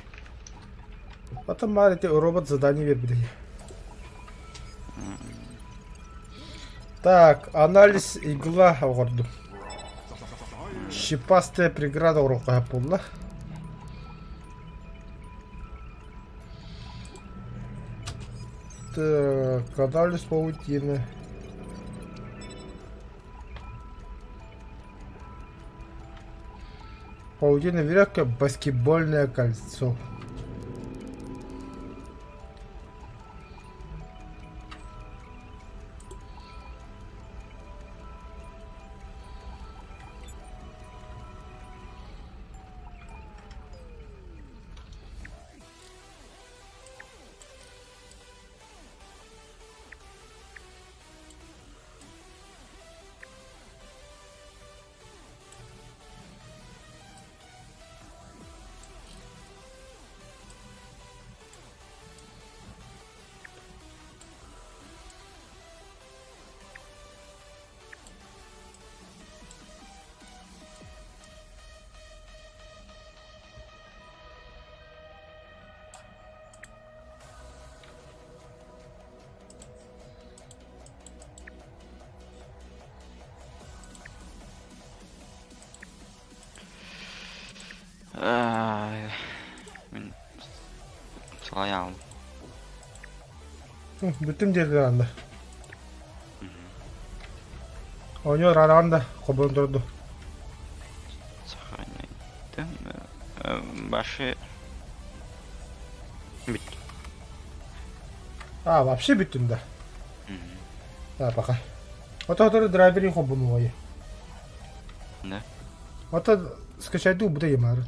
Потом маар эти робот задание бербит. Так, анализ игла оҕордум. Шипастая преграда оруохха буолла. Так, анализ паутины. Паутина веревка, баскетбольное кольцо.
Мин салайаҕым.
Бүтүм диэтилэр анда. Оонньуу араан да хобун турду.
Сохраняйте. Ваши... Бүт.
А, вообще бүттүм да. А, пока. Ото драйвери хобун
Да.
Ото скачайду буда емар.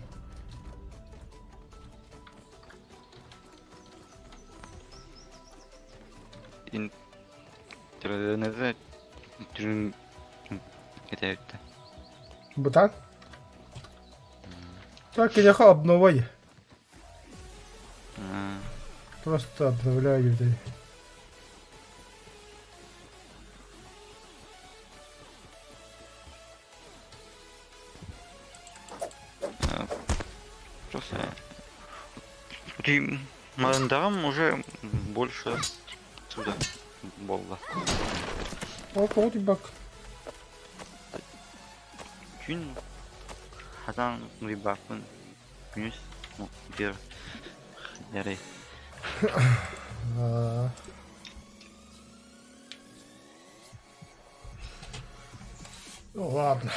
Интернет это
Бутан? Так, я обновай. Просто обновляю. Да.
Просто Ты уже больше сюда болла.
О, вот бак.
Күн хатан рибакын күнүс бир ярай.
Ну ладно.